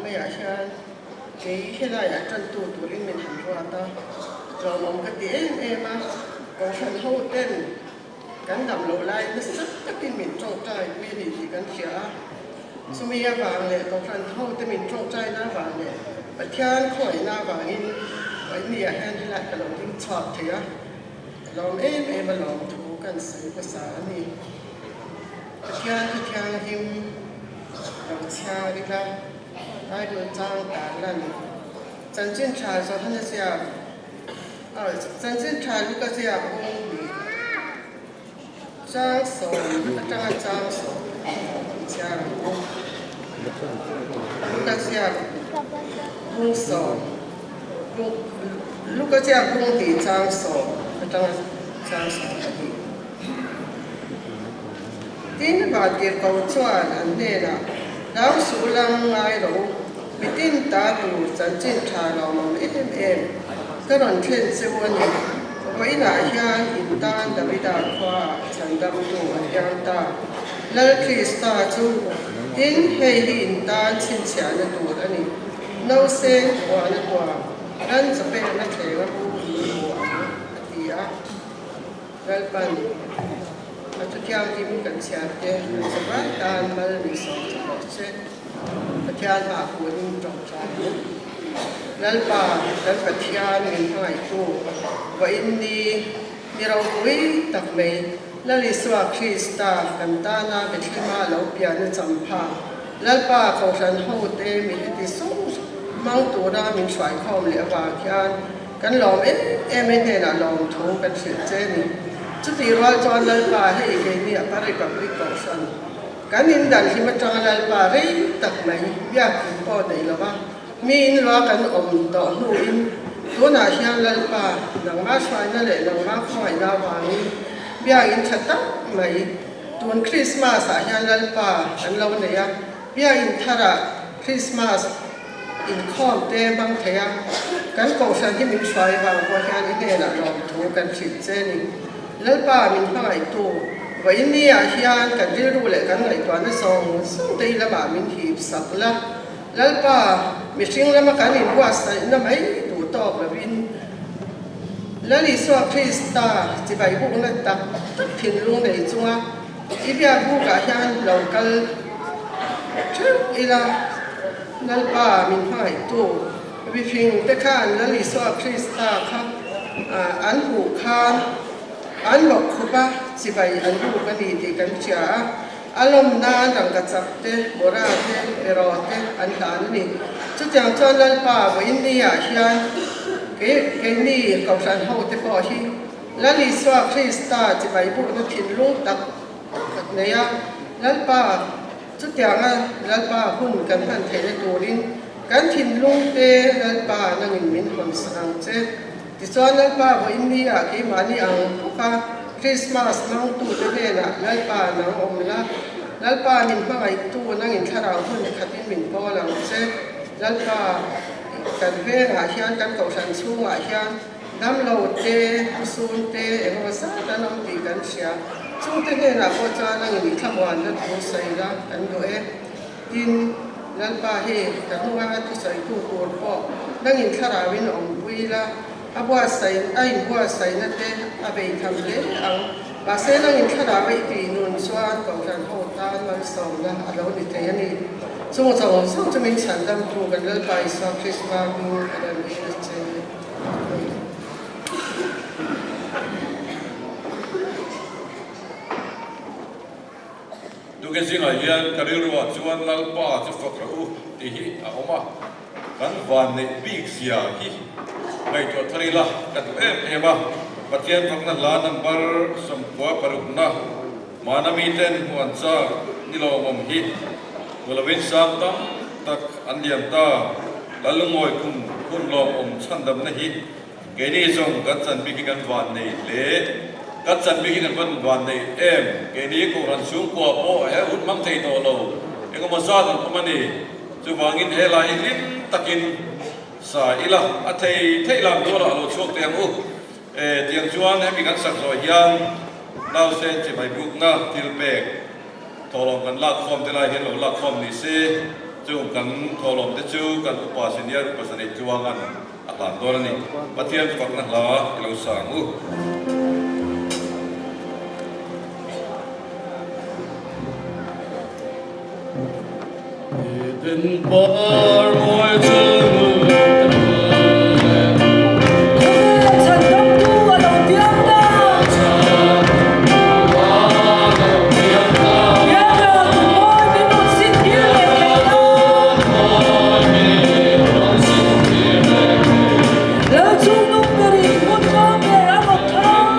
maiah hian kei helaiah tantu turin min han ruat a, tlawmawm ka ti em em a, Kohhran hoten kan dam loh lai nasa takin min tawngtai pui a ni tih kan hria a, chumi avang leh Kohhran hote min tawngtaina avang leh Pathian khawngaihna avangin Vawinia hian helai ka lo ding chhuak thei a, ka lawm em em a lawmthu kan sawi hmasa a ni. Pathian thu thianghlim lo chhiar ila Bible chang tar lan chanchin tha Johana ziak chanchin tha Luka ziak bung hnih chang sawm atanga chang sawm i chhiar ang u. Luka ziak bung sawm Luka ziak bung hnih chang sawm atanga chang sawm pahnih. Tin, Vantirhkoh chuan an hnenah, Hlau suh lam ngai rawh u, mitin ta tur chanchin tha lawmawm em em ka rawn thlen che u a ni. Vawiinah hian in tan Davida khuaah chhandamtu a piang ta, Lal Krista chu. Tin, hei hi in tan chhinchhiahna tur a ni, Nausên huana tuam, ran chawpekna thlenga bu in hmu ang, a ti a. Lalpan a thu thianghlim kan chhiar te kan zavai tan mal min sawm chak rawh se. Pathian hah hunin tawngtai ang. Lalpa kan Pathian min hmangaihtu vawiin ni ni ropui tak mai Lal Isua Krista kan tana Bethlema lo pian a champha Lalpa Kohhran hote mi heti sung hmang tura min hruaikhawm leh avang hian Kan lawm em em e hnenah lawmthu kan hrilh che ni. Chutih rual chuan Lalpa hei keini a pa Republic Kohhran kan in dan hlim atanga Lalpa rei tak mai biakinn pawh nei lova mi in lua kan awm tawh hnuin tunah hian Lalpa nangmah hruaina leh nangmah khawngaihna avangin biakinn tha tak mai tun Krismas ah hian Lalpa kan lo nei a, biakinn tharah Krismas Inkhawm te hmang thei a, kan kohhran hi min hruai vang pawh hian i hnenah lawmthu kan hrilh che ni. Lalpa min hmangaihtu, vawiin ni ah hian kan rilru leh kan ngaihtuahna zawng zawng te i lamah min hip sak la. Lalpa, mihring lama kan inbuatsaihna mai duh tawk lovin, Lal Isua Krista chibai bukna tak tak thinlung nei chunga i biak bukah hian lo kal theuh ila. Lalpa min hmangaihtu mihring te khan Lal Isua Krista kha an hmuh khan an mawk khup a, chibai an ruk a ni tih kan hria a, a lawm nan rangkachak te, mawra te, beraw te an hlan a ni. Chutiang chuan Lalpa vawiin ni ah hian keini Kohhran ho te pawh hi Lal Isua Krista chibai bukna thinlung tak tak nei a, Lalpa Chutianga Lalpa hun kan hman theihna turin kan thinlung te Lalpa nangin min hawn sak ang che. Tichuan Lalpa vawiin ni ah keimahni ang bawka Krismas hmangtute hnenah Lalpa nang awm la, Lalpa min hmangaihtu nangin thlarau hun khatin min pawl ang che. Lalpa kan vengah hian kan kohhran chhungah hian Damlo te, husun te, engemaw zat an awm tih kan hria. Chungte hnenah pawh chuan a ngini thlamuanna thu sawi la kan duh e. Tin, Lalpa hei ka hnunga thusawitu tur pawh nangin thlarauin awmpui la, a buatsaih a inbuatsaihna te a bei tham hle ang. Mahse nangin thlarau a i tih nun chuan Kohhran ho tan malsawmna a lo ni thei a ni. Chung zawng zawng chu min chhandamtu kan Lalpa Isua Krista hming a rawn dil che. Duke zingah hian ka rilruah chuan Lalpa chu fak rawh u tih hi a awm a, kan vanneih bik zia hi ngaihtuah thar ila ka duh em em a. Pathian fakna hla number 96 mahna miten hmuh an chak ni lawmawm hi hmu lovin sang tam tak an liam ta. Lalungawi kum hun lawmawm chhandamna hi keini zawng kan chan bik hi kan van nei hle. Kan chan bik hi kan van van nei em? Keini Kohhran chhungkua pawh he hun hmang thei tawh lo engemaw zat an awm a ni. Chuvangin helai hi hlim takin sa ila a thei theih lam tualah lo chhuak teh ang u. E, tiang chuan hemi kan sak zawh hian nausen chibai bukna thil pek thawhlawm kan lak khawm te lai hian lo lak khawm ni se. Chung kan thawhlawm te chu kan upa senior upa Zanei Tluanga'n a hlan dawn a ni. Pathian fakna hla i lo sa ang u. Eden par mawi chu nu te Khawvel chhandamtu a lo piang ta. Piang lo tu mawi min rawn sin tir leh thei ta. Lal chungnung berin hmun tlawm ber a rawn thlang.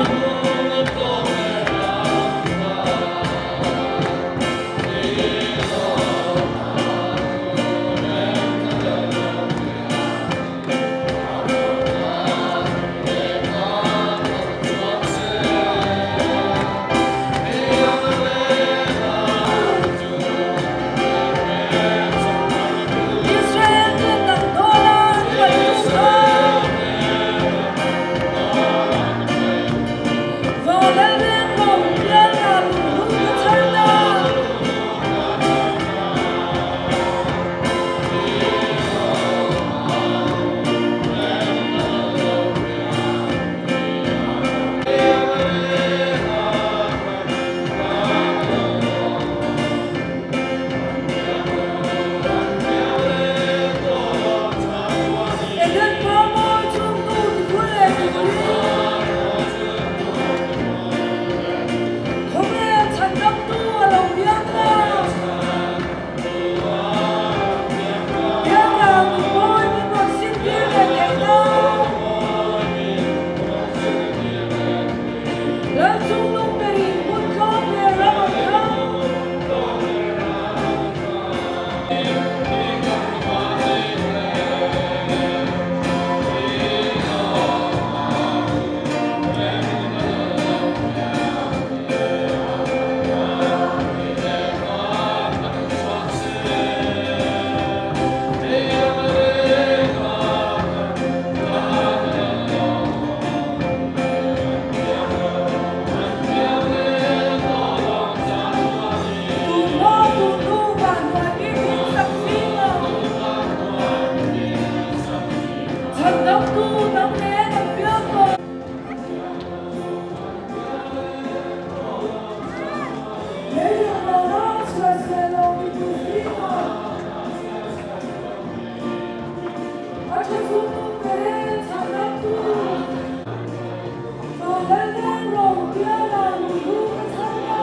Israel ten an dawn a, an paih lut a. Vaulaleng lo pial rah lung lung ka chhar ta. Eden Parmawi chhungtu ti phur leh turin khawvel chhandamtu a lo piang ta. Piang rah nunmawi min rawn sin tir leh thei ta. Lal chungnung berin hmun tlawm ber a rawn thlang. Tun hma tun hnu vanhnuai mi hming sak zing a chhandamtu dang nen an piang tawh. Lei leh vana chhiar seh lo mipui zing a a tha chhungtu ber e chhandamtu. Vanlaleng ro biala lunglu ka chhan a.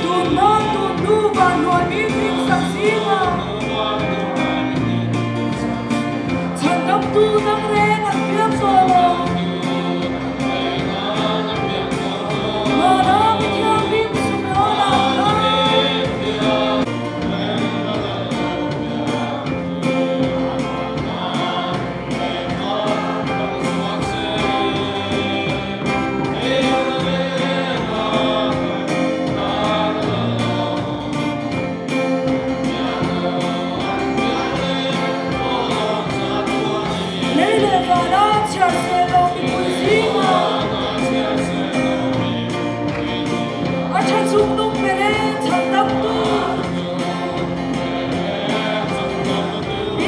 Tun hma tun hnu vanhnuai mi hming sak zing a chhandamtu dang reng an piang tawh lo. Vana mi thianghlim Simeona kha. Lei leh vana chhiar seh lo mipui zinga a tha chungnung ber e chhandamtu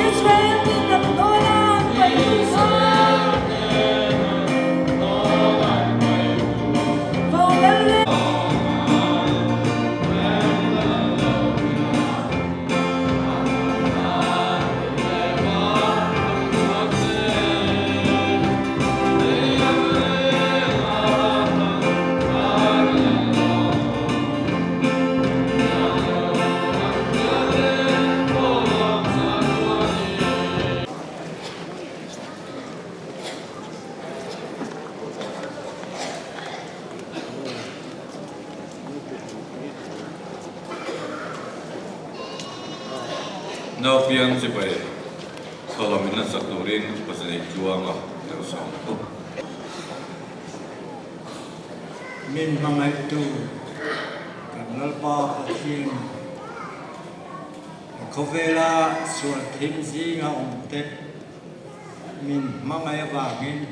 Israel ten an dawn a an paih lut kha. Naupiang chibai. Thawhlawm min lansak turin Pazenei Tluanga deuh sawm u. Min hmangaihtu kan Lalpa Pathian he khawvela sual thim zinga awmte min hmangaih avangin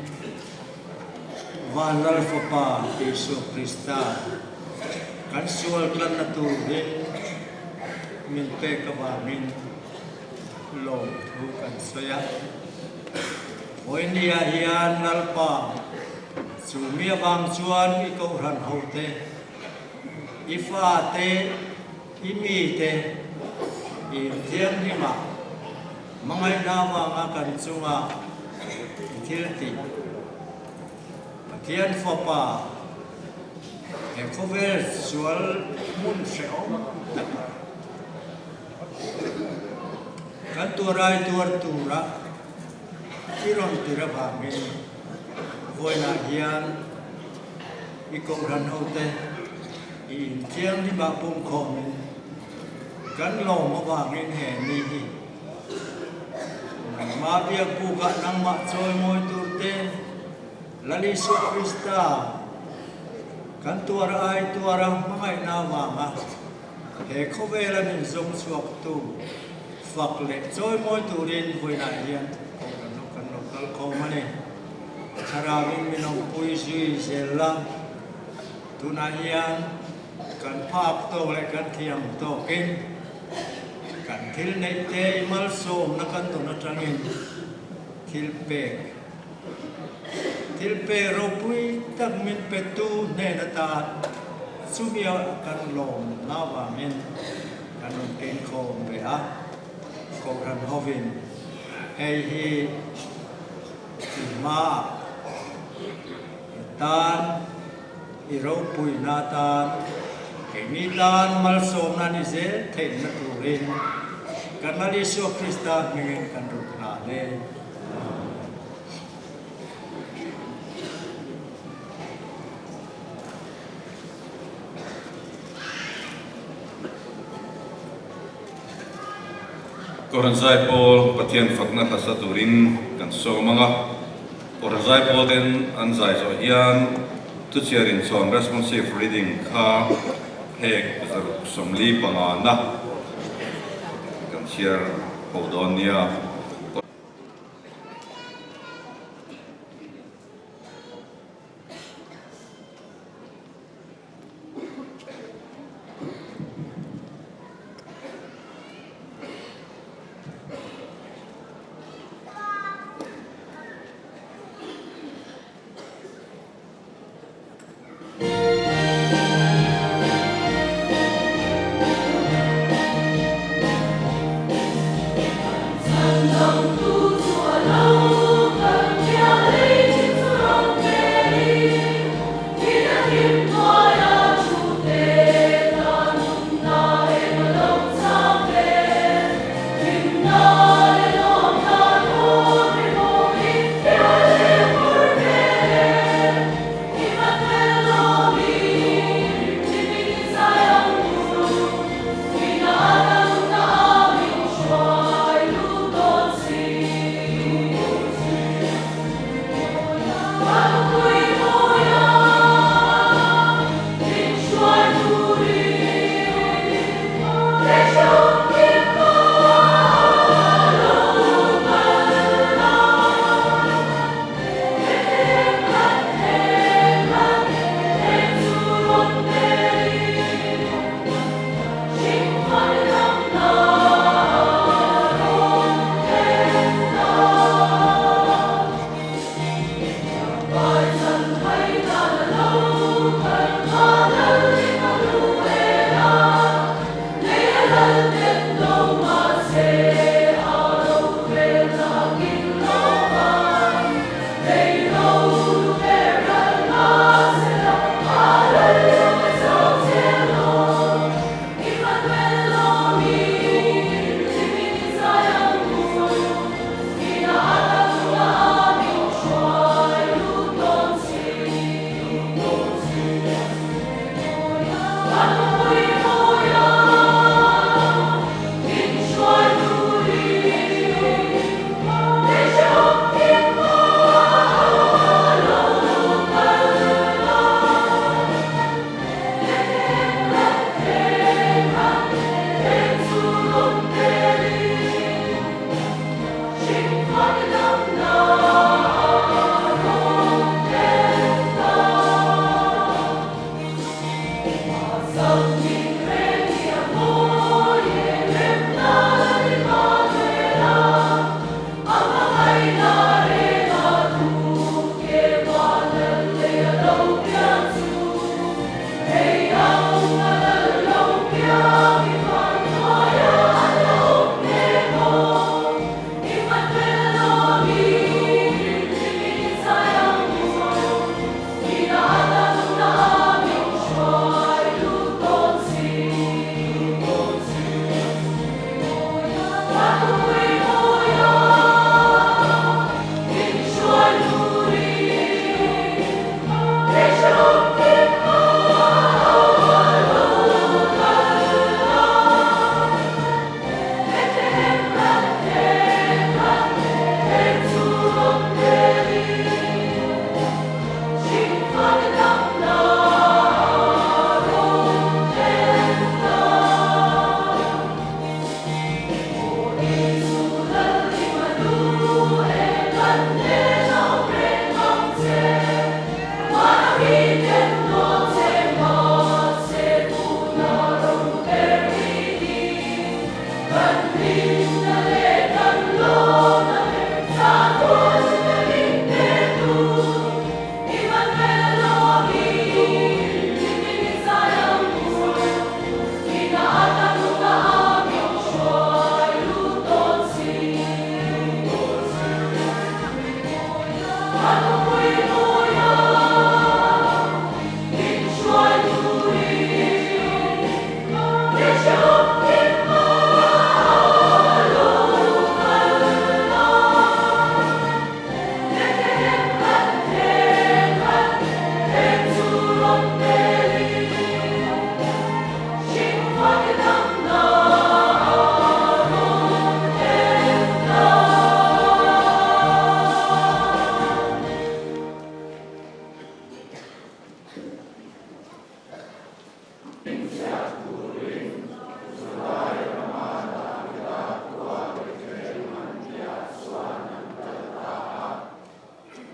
Van Lal Fapa Isua Krista kan sual tlanna turin min pek avangin lawmthu kan sawi a. Vawinia hian Lalpa chu mi avang chuan i kohhran hote, i fate, i mite i inthianghlimah hmangaihna avanga kan chunga i thil tih Pathian Fapa he khawvel sual hmun hrehawm takah Kan tuarai tuar tura i rawn tir avangin vawiinah hian i kohhran hote i inthianghlimah pumkhawmin kan lawm avangin he ni hi nangmah biakbukah nangmah chawimawi turte Lal Isua Krista kan tuarai tuara hmangaihna avanga He khawvela min zawng chhuaktu fak leh chawimawi turin vawiinah hian kohhran ho kan lo kal khawm a ni. Thlarauin min awmpui zui zel la, tunah hian kan phak tawk leh kan thiam tawkin kan thil neih te i malsawmna kan tawn atangin thil pek Thil pe ropui tak min petu hnen atan chumia kan lawmna avangin kan rawn kengkhawm ve a, Kohhran hovin hei hi i hmaah i tan, i ropuina atan, keini tan malsawmna ni zel theihna turin kan Lal Isua Krista hmingin kan rawn hlan e. Kohhran Zaipawl Pathian fakna hlasa turin kan sawm ang a, Kohhran Zaipawl ten an zai zawh hian thuchhiar inchhawn responsive reading kha phek 145 na kan chhiar ho dawn nia.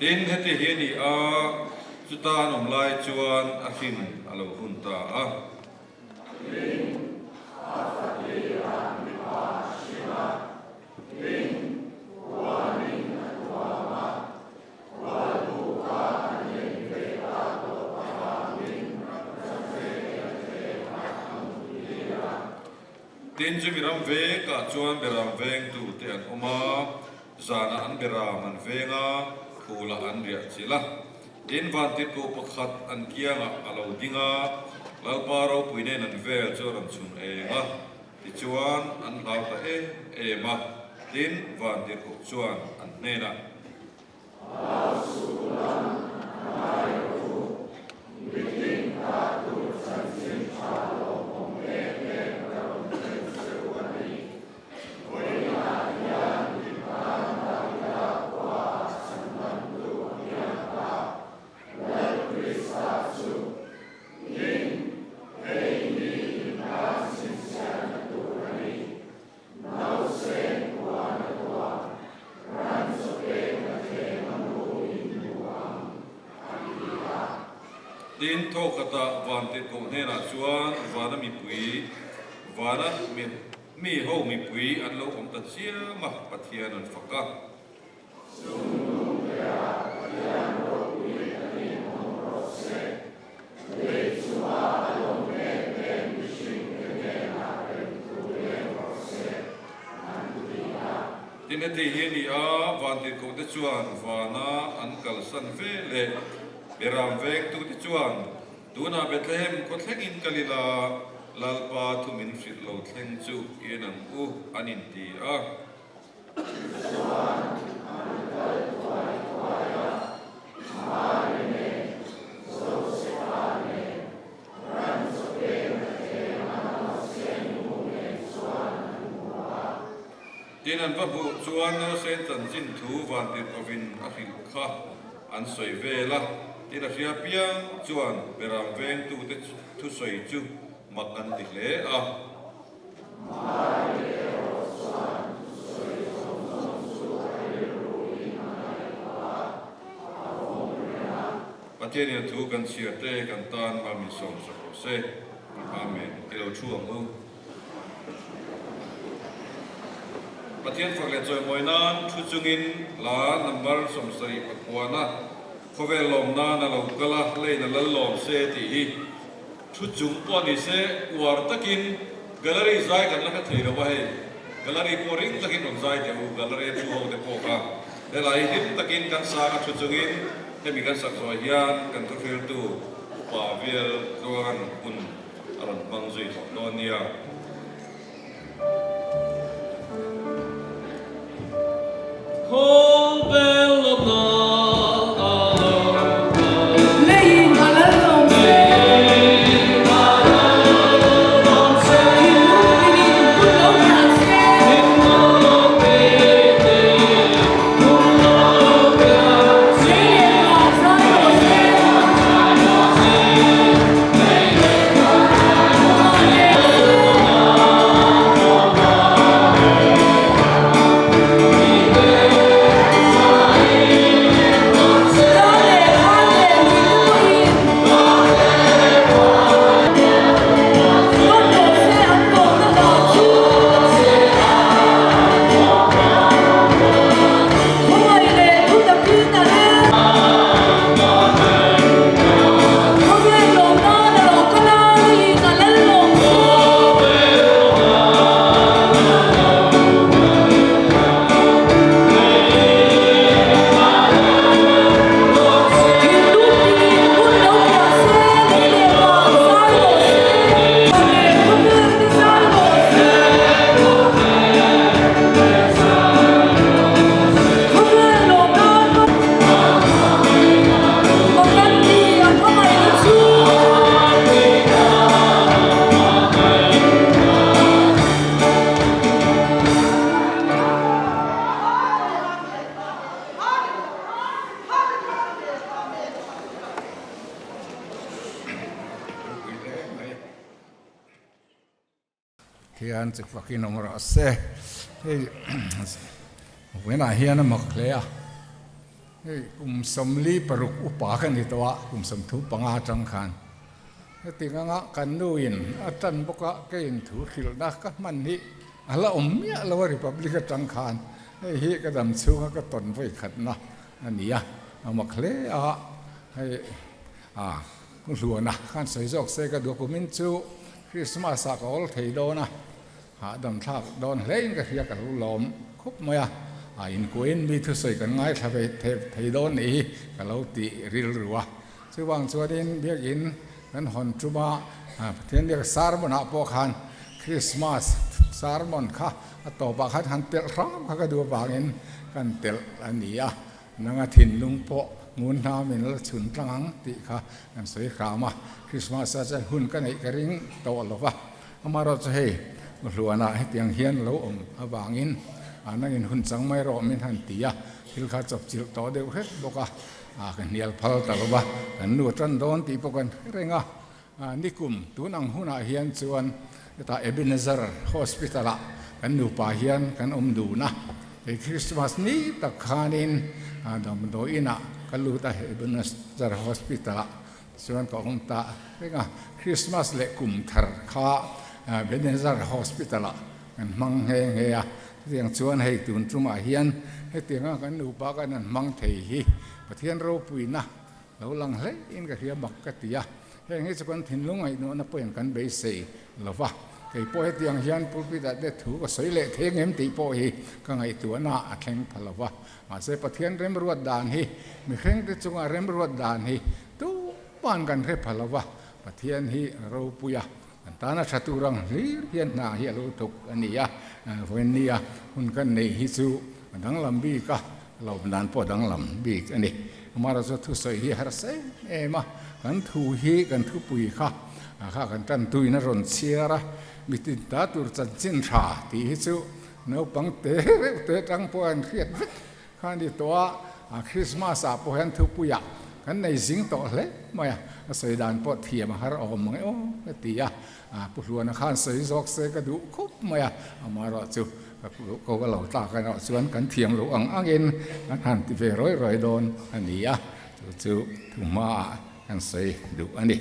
Tin, heti hi a ni a, chuta an awm lai chuan a hrin a lo hun ta a. Tin, a fatir-ah mipa a hrim a, tin, puanin a tuam a, khualbuka an en ve tak tawh avangin chafe a thlengah a muttir a. Tin, chumi ram vekah chuan beram vengtute an awm a, zanah an beram an veng a, phulah an riah chilh a. Tin, vantirhkoh pakhat an kiangah a lo ding a, Lalpa ropui nen an vel chu a rawn chhun eng a, tichuan an hlau ta em em a. Tin, vantirhkoh chuan an hnenah. Hlau suh lam a ngai rawh u, mitin ta tur chanchin tha lawmawm em em ka rawn thlen che u a ni. Vawiinah hian in tan Davida khuaah chhandamtu a piang ta, Lal Krista chu. Tin, hei hi in tan chhinchhiahna tur a ni. Nausen khuan a tuam, ran chaw pek a thleng a mu in hmu ang, a ti a. Tin, thawkhatah Vantirhkoh hnenah chuan vana mipui, vana mi ho mipui an lo awm ta chiam a, Pathian an fak a. Chung lungte-ah Pathian ropui takin awm rawh se. Lei chunga a lawm em em mihringte hnenah remthu leng rawh se, an ti a. Tin, heti hi a ni a, vantirhkohte chuan vana an kalsan ve leh Beram vengtute chuan, Tunah Bethlehem khaw thlengin kal ila, Lalpa thu min hrilh lo thleng chu i en ang u, an inti a. Tichuan, an kal thuai thuai a, Mari nen, Josefa nen, ran chaw pek a thleng a nausen mu nen chuan an hmu a. Tin, an va hmuh chuan nausen chanchin thu vantirhkovin a hrilh kha an sawi vel a. Tin, a hria piang chuan Beram vengtute thusawi chu mak an ti hle a. Mari erawh chuan thusawi zawng zawng chu a rilruin a ngaihtuah a, a awm reng a. Pathianin a thu kan chhiar te kan tan mal min sawm sak rawh se. Amen. I lo thu ang u. Pathian fak leh chawimawi nan thu chungin hla number 70 pakuana khawvel lawm nan a lo kal a, leiin a lal lawm se tih hi Thu chung pawh ni se, uar takin gallery zai kan la hre thei lo a hei. Gallery pawh ring takin rawn zai teh u, gallery a thu ho te pawh kha. Helai hi hlim takin kan sang a thu chungin hemi kan sak zawh hian kan thuhriltu upa Vial Tluangan hun a rawn hmang zui tawh dawn nia. Khawvel lawmna a lo kal. Leiin a lal lawm se. Thinlung tinin hun lo hran se. Lei leh van zai rawh se. Khawvel lawm nan a lo kal a, leiin a lal lawm se. Thinlung tinin hun lo piah se, lei leh van zai rawh se. Leh khawvel te zai rawh se. Khawvel lawm nan Makan ni a hmangaihna chu. Thian chu fakin awm rawh se. Hei vawiinah hian a mak hle a. Hei kum 46 upa ka ni tawh a, kum 35 atang khan. Heti anga kan nuin a tan bawk a, keiin thu hrilhna ka hman hi a la awm miah lo a Republic atang khan. Hei hi ka dam chhunga ka tawn vawi khatna a ni a, a mak hle a. Hei a hluana khan sawi zawk se ka duh a, kumin chu Christmas ah ka awl thei dawn a. Hahdam thlak dawn hlein ka hria ka lo lawm khawp mai a, a inkuain mi thusawi kan ngaithla ve thei dawn nih hi ka lo ti rilru a. Chuvang chuanin biakin kan hawn tum a, Pathian biak sermon ah pawh khan Christmas sermon kha a tawpah khan han telh hram kha ka duh avangin kan telh a ni a, nanga thinlung pawh ngun hnamin la chhun tlang ang tih kha kan sawi hram a, Christmas ah chuan hun ka neih ka ring tawh lo va. Amaherawhchu hei hluanah hetiang hian lo awm avangin nangin hun chang mai rawh min han ti a, thil kha chawpchilh tawh deuh hret bawk a, ka hnial phal ta lo va, kan nu a tan dawn tih pawh kan hre reng a. Nikum tun ang hunah hian chuan hetah Ebenezer Hospital-ah kan nupa hian kan awm dun a, hei Christmas ni tak khanin damdawiinah ka lut a Ebenezer Hospital-ah. Chuan ka awm ta reng a, Christmas leh kum thar kha Ebenezer Hospital ah kan hmang nghe nghe a, chutiang chuan hei tun tumah hian hetianga kan nupa kan han hmang thei hi Pathian ropuina lo lang hle in ka hria mak ka ti a, heng hi chu kan thinlung ngaihnuahna pawhin kan beisei lo va, kei pawh hetiang hian pulpit ah te thu ka sawi leh thei ngem tih pawh hi ka ngaihtuahna a thleng pha lo va. Mahse Pathian remruat dan hi mihringte chunga remruat dan hi tuman kan hre pha lo va, Pathian hi ropui a, kan tana tha tur ang hlir hian hna hi a lo thawk a ni a, vawiinnia hun kan neih hi chu a danglam bik a, lawm dan pawh a danglam bik a ni. Amaherawhchu thusawi hi harsa em em a, kan thu hi kan thupui kha kha kan tantuin a rawn chhiar a, mitin ta tur chanchin tha tih hi chu Naupang te reuh te tang pawh an hriat vek kha a ni tawh a, a Christmas ah pawh hian thupuiah kan nei zing tawh hle mai a, a sawi dan pawh thiam a har awm ang e aw ka ti a, Pu Hluana khan sawi zawk se ka duh khawp mai a, amaherawh chu ka ko ka lo tlak erawh chuan kan thiam loh ang angin kan han ti ve rawi rawi dawn a ni a, chu chu thuhmaah kan sawi duh a ni.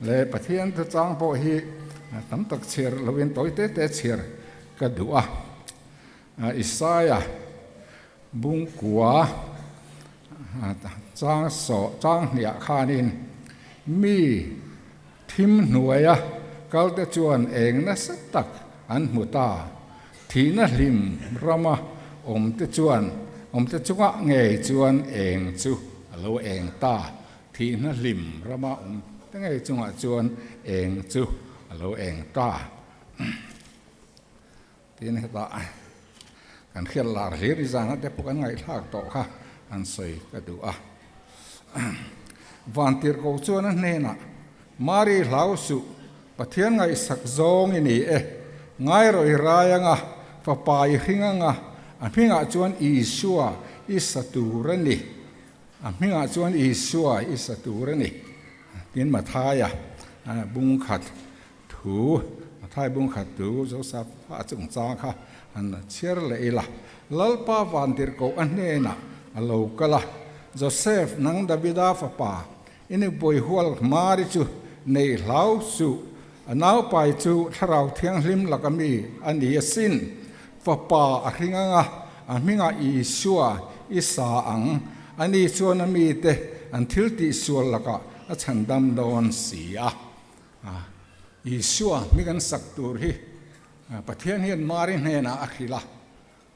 Le Pathian thuchang pawh hi tam tak chhiar loin tawi te te chhiar Ka duh a, Isaia bungkua chang sawh chang hniah khanin mi thim hnuaia kalte chuan eng nasa tak an hmu ta, thihna hlim rama awmte chuan awmte chungah ngei chuan eng chu a lo eng ta, thihna hlim rama awmte ngei chungah chuan eng chu a lo eng ta. Tin hetah kan hriat lar hlir i zana te pawh kan ngaihthlak tawh kha an sawi ka duh a. Vantirhko chuan a hnenah, Mari hlau suh, Pathian ngaihsak zawng i ni e, ngai rawh i rai anga, fapa i hring anga, a hmingah chuan Isua i sa tur a ni. A hmingah chuan Isua i sa tur a ni. Tin Mathaia bung khat Thu a thaibung khat tu Joseph a chungchang kha an chhiar leh ila. Lalpa vantirhkoh a hnenah a lo kal a, Joseph, nang Davida fapa, i nupui hual Mari chu nei hlau suh, a naupai chu Thlarau Thianghlim laka mi a ni asin. Fapa a hring anga, a hmingah Isua i sa ang, ani chuan a mite an thil tihsual lakah a chhandam dawn si a. Isua hming an sak tur hi Pathian hian Mari hnenah a hrilh a,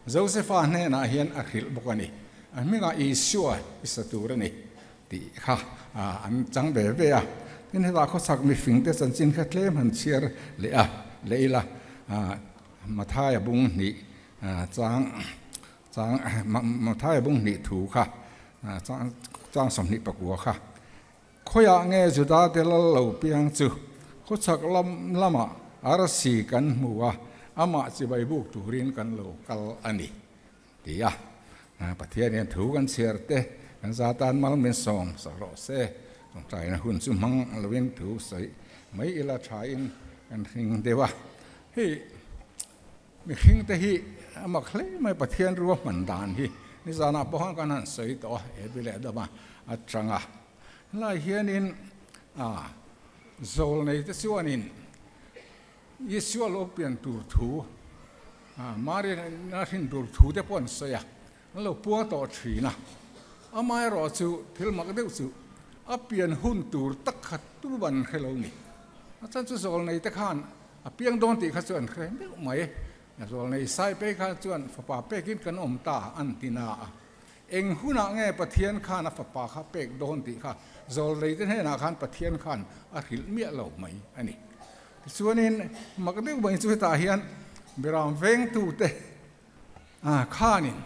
Josefa hnenah hian a hrilh bawk a ni. A hmingah Isua i sa tur a ni tih kha an chang ve ve a. Tin, hetah khawchhak mifingte chanchin kha tlem han chhiar leh a, leh ila Mathaia bung hnih chang chang Mathaia bung hnih thu kha chang chang 24 kha. Khawiah nge Judate lal lo piang chu khawchhak lam lamah arsi kan hmu a, amah chibai buk turin kan lo kal a ni, ti a. Pathian hian thu kan chhiar te, kan za tan mal min sawm sak rawh se. Tawngtaina hun chu hmang loin thu sawi mai ila thain kan hring deuh a. Hei mihring te hi a mak hle mai Pathian ruahman dan hi. Nizanah pawh khan kan han sawi tawh a, Evi leh Adama atanga. Helai hianin a zawlnei te chuanin Isua lo pian tur thu, Mari a hrin tur thu te pawh an sawi a, an lo puang tawh thin a. Amaherawh chu thil mak deuh chu a pian hun tur tak kha tu ban hre lo ni. A chan chu zawlnei te khan a piang dawn tih kha chu an hre meuh mai. Zawlnei Saipei kha chuan fapa pekin kan awm ta an ti na a. Eng hunah nge Pathian khan a fapa kha pek dawn tih kha zawlneite hnenah khan Pathian khan a hrilh miah lo mai a ni. Tichuanin mak deuh mai chu hetah hian Beram vengtute khanin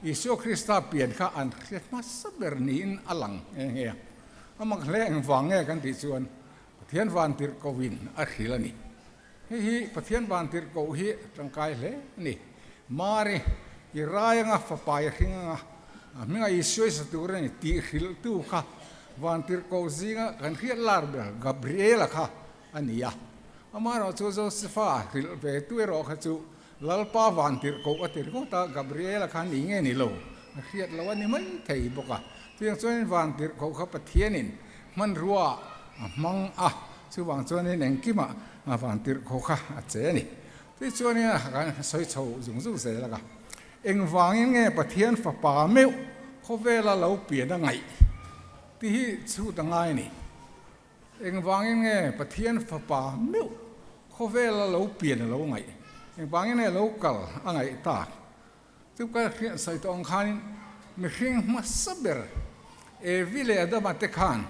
Isua Krista pian kha an hre hmasa ber niin a lang nghe nghe a. A mak hle engvang nge kan tih chuan Pathian vantirhkohin a hrilh a ni. Hei hi Pathian vantirhkoh hi a tangkai hle a ni. Mari, i rai anga fapa i hring anga a hminga Isua i sa tur a ni tih hrilhtu kha vantirhkoh zinga kan hriat lar ber Gabriela kha a ni a. Amaherawh chu Josefa hrilh ve tu erawh kha chu Lalpa vantirhkoh a ti ringawt a, Gabriela kha ni nge ni lo a hriat lo a ni mai thei bawk a. Chutiang chuanin vantirhkoh kha Pathianin hmanrua a hmang a, chuvang chuanin engkimah vantirhkoh kha a che a ni. Tichuanin a kan sawi chho zung zung zel a, engvangin nge Pathian fapa meuh khawvela lo pian a ngaih tih hi chhut a ngai a ni. Engvangin nge Pathian fapa meuh khawvela lo pian a lo ngaih? Engvangin nge lo kal a ngaih tak? Chu ka hriat sawi tawh ang khanin mihring hmasa ber Evi leh Adama te khan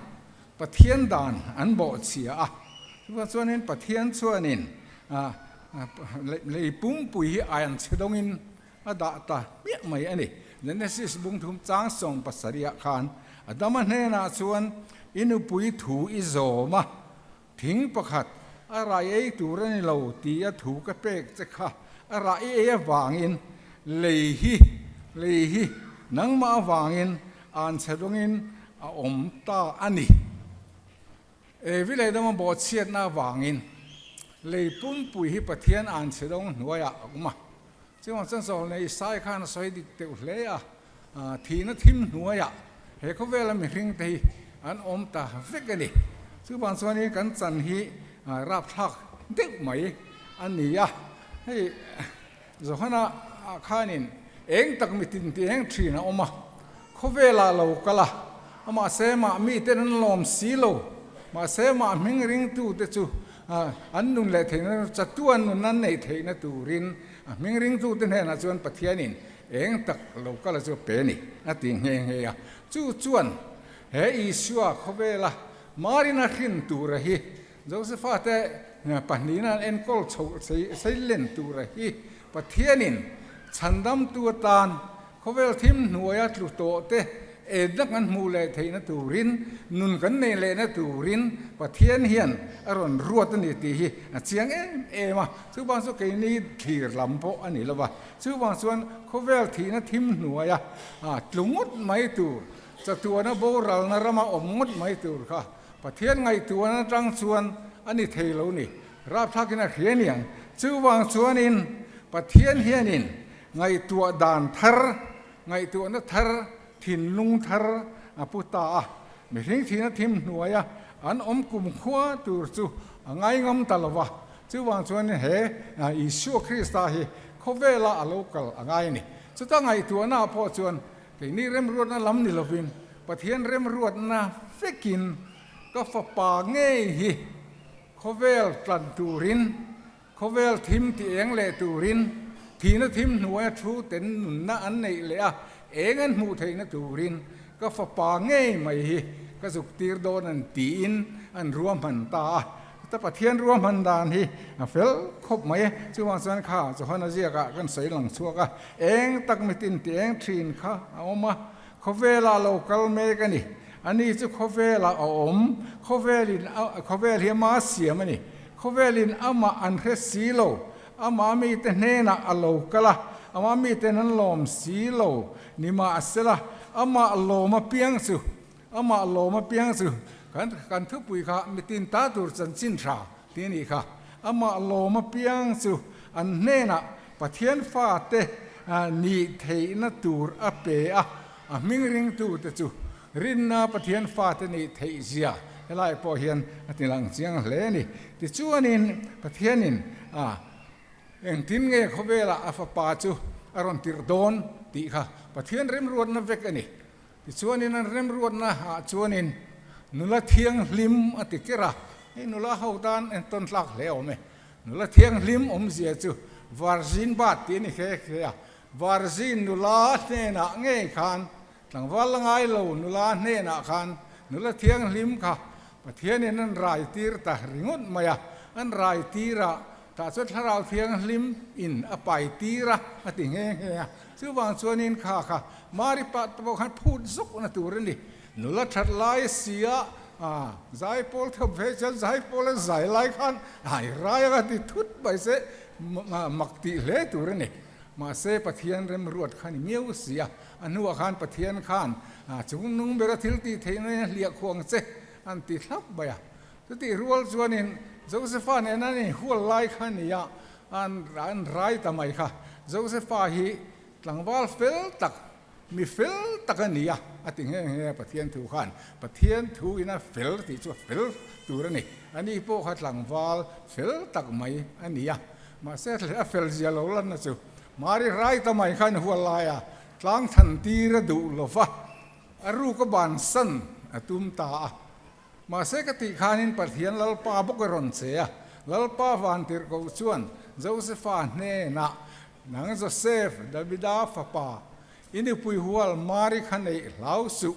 Pathian dan an bawhchhia a. Chuvang chuanin Pathian chuanin lei pumpui hi aian chhe dawngin a dah ta hmiah mai a ni. Genesis bung thum chang 70 ah khan Adama hnenah chuan i nupui thu i zawm a, thing pakhat a rai ei tur a ni lo ti a thu ka pek che kha a rah i ei avangin lei hi lei hi nangmah avangin an chhe dawngin a awm ta a ni. Evi leh Adama bawhchhiatna avangin lei pumpui hi Pathian an chhe dawng hnuaiah a awm a. Chuvang chuan Zawlnei Isai khan a sawi dik deuh hle a, thihna thim hnuaiah he khawvela mihringte hi an awm ta vek a ni. Chuvang chuanin kan chan hi rapthlak deuh mai a ni a. Hei Johana khanin eng tak mitin tih eng thin a awm a, khawvelah lo kal a, amahse mah miten an lawm si lo, mahse mah hming ringtute chu an nun leh theihna chatuan nun an neih theihna turin a hming ringtute hnenah chuan Pathianin eng tak lo kal a chu pe ni a ti nghe nghe a. Chu chuan he Isua khawvela Marina hrin tura hi Josefa te pahnihna an enkawl chhoh seilen tura hi Pathianin chhandamtu atan khawvel thim hnuaia tlu tawh te enna kan hmuh leh theihna turin, nun kan nei lehna turin Pathian hian a rawn ruat a ni tih hi a chiang em em a. Chuvang chu keini thlir lam pawh a ni lo va. Chuvang chuan khawvel thihna thim hnuaia tlu ngawt mai tur, chatuana boralna rama awm ngawt mai tur kha Pathian ngaihtuahna atang chuan a ni thei lo ni. Rapthlakin a hria niang. Chuvang chuanin Pathian hianin ngaihtuah dan thar, ngaihtuahna thar, thinlung thar a pu ta a. Mihring thihna thim hnuaia an awm kumkhua tur chu a ngaingam ta lo va. Chuvang chuanin he Isua Krista hi khawvela a lo kal a ngai a ni. Chuta ngaihtuahnaah pawh chuan Keini remruatna lam ni lovin Pathian remruatna vekin ka fapa ngei hi khawvel tlan turin, khawvel thim ti eng leh turin, thihna thim hnuaia thu ten nunna an neih leh a eng an hmuh theihna turin ka fapa ngei mai hi ka zuk tir dawn an tiin an ruahman ta a. Chuta Pathian ruahman dan hi a fel khawp mai e. Chuvang chuan kha Johana ziakah kan sawi lang chhuak a, eng tak mitin ti eng thin kha a awm a, khawvelah lo kal mek a ni. Ani chu khawvelah a awm, khawvelin khawvel hi ama siam a ni. Khawvelin amah an hre si lo, ama mite hnenah a lo kal a, ama miten an lawm si lo. Nimahsela, amah lawm apiang chu Amah lawm apiang chu kan kan thupui kha mitin ta tur chanchin tha tih a nih kha. Amah lawm apiang chu an hnenah Pathian fate nih theihna tur a pe a, a hming ringtute chu rinna Pathian fate nih theih zia helai pawh hian a ti lang chiang hle a ni. Tichuanin Pathianin a engtin nge khawvelah a fapa chu a rawn tirh dawn tih kha Pathian remruatna vek a ni. Tichuanin an remruatna ah chuanin nula thianghlim a ti ker a, hei nula ho tan entawn tlak hle awm e. Nula thianghlim awmzia chu Virgin bat tih a ni khe khe a, Virgin nula hnenah ngei khan, tlangval la ngai lo nula hnenah khan nula thianghlim kha Pathianin an rai tir ta ringawt mai a, an rai tir a, tah chuan Thlarau Thianghlim in a pai tir a, a ti nghe nghe a. Chuvang chuanin kha kha Mari pa te pawh khan phut zawkna tur a ni. Nula that lai sia a zaipawl thawp ve chuan zaipawl a zai lai khan ai rai anga ti thut mai se mak tih hle tur a ni. Mahse Pathian remruat kha ni miau si a, a hnuah khan Pathian khan chung nung bera thil tih theihna in a hliah khuang che an ti thlap mai a. Chutih rual chuanin Josepha nena an inhual lai kha a ni a, an rai ta mai kha. Josepha hi tlangval fel tak, mi fel tak a ni a, a ti nghe nghe a Pathian thu khan. Pathian thu ina fel tih chu a fel tur a ni. Ani pawh kha tlangval fel tak mai a ni a. Mahse a fel zia lo lanna chu Mari rai ta mai kha inhual lai a, tlang than tir a duh lo va, a ruk a bansan a tum ta a. Mahse ka tih khanin Pathian Lalpa bawk a rawn che a, Lalpa vantirhkoh chuan Josefa hnenah, Nang Josef, Davida fapa, i nupui hual Mari kha neih hlau suh.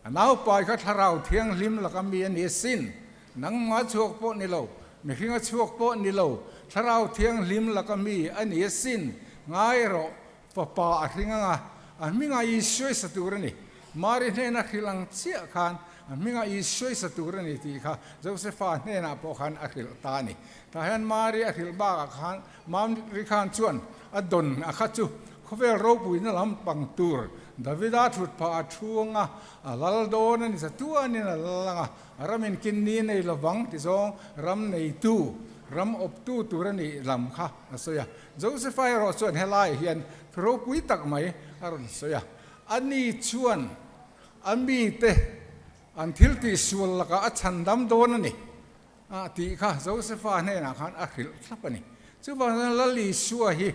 A naupai kha Thlarau Thianghlim laka mi a ni asin. Nangmah chhuak pawh ni lo, mihringa chhuak pawh ni lo, Thlarau Thianghlim laka mi a ni asin. Ngai rawh, Fapa a hring ang a, a hmingah Isua i sa tur a ni. Mari hnena hrilh ang chiah khan a hmingah Isua i sa tur a ni tih kha Josefa hnenah pawh khan a hrilh ta a ni. Tah hian Mari a hrilh bakah khan Mari khan chuan a dawn a kha chu khawvel ropuina lam pang tur Davida thut phah a thu ang a, a lal dawn a ni chatuanin a lal ang a, a ramin kinni nei lovang ti zawng ram neitu, ram awptu tur a nih lam kha a sawi a. Josepha erawh chuan helaiah hian thu ropui tak mai a rawn sawi a, ani chuan a mite an thil tihsual lakah a chhandam dawn a ni a tih kha Josepha hnenah khan a hrilh thlap a ni. Chuvang chuan Lal Isua hi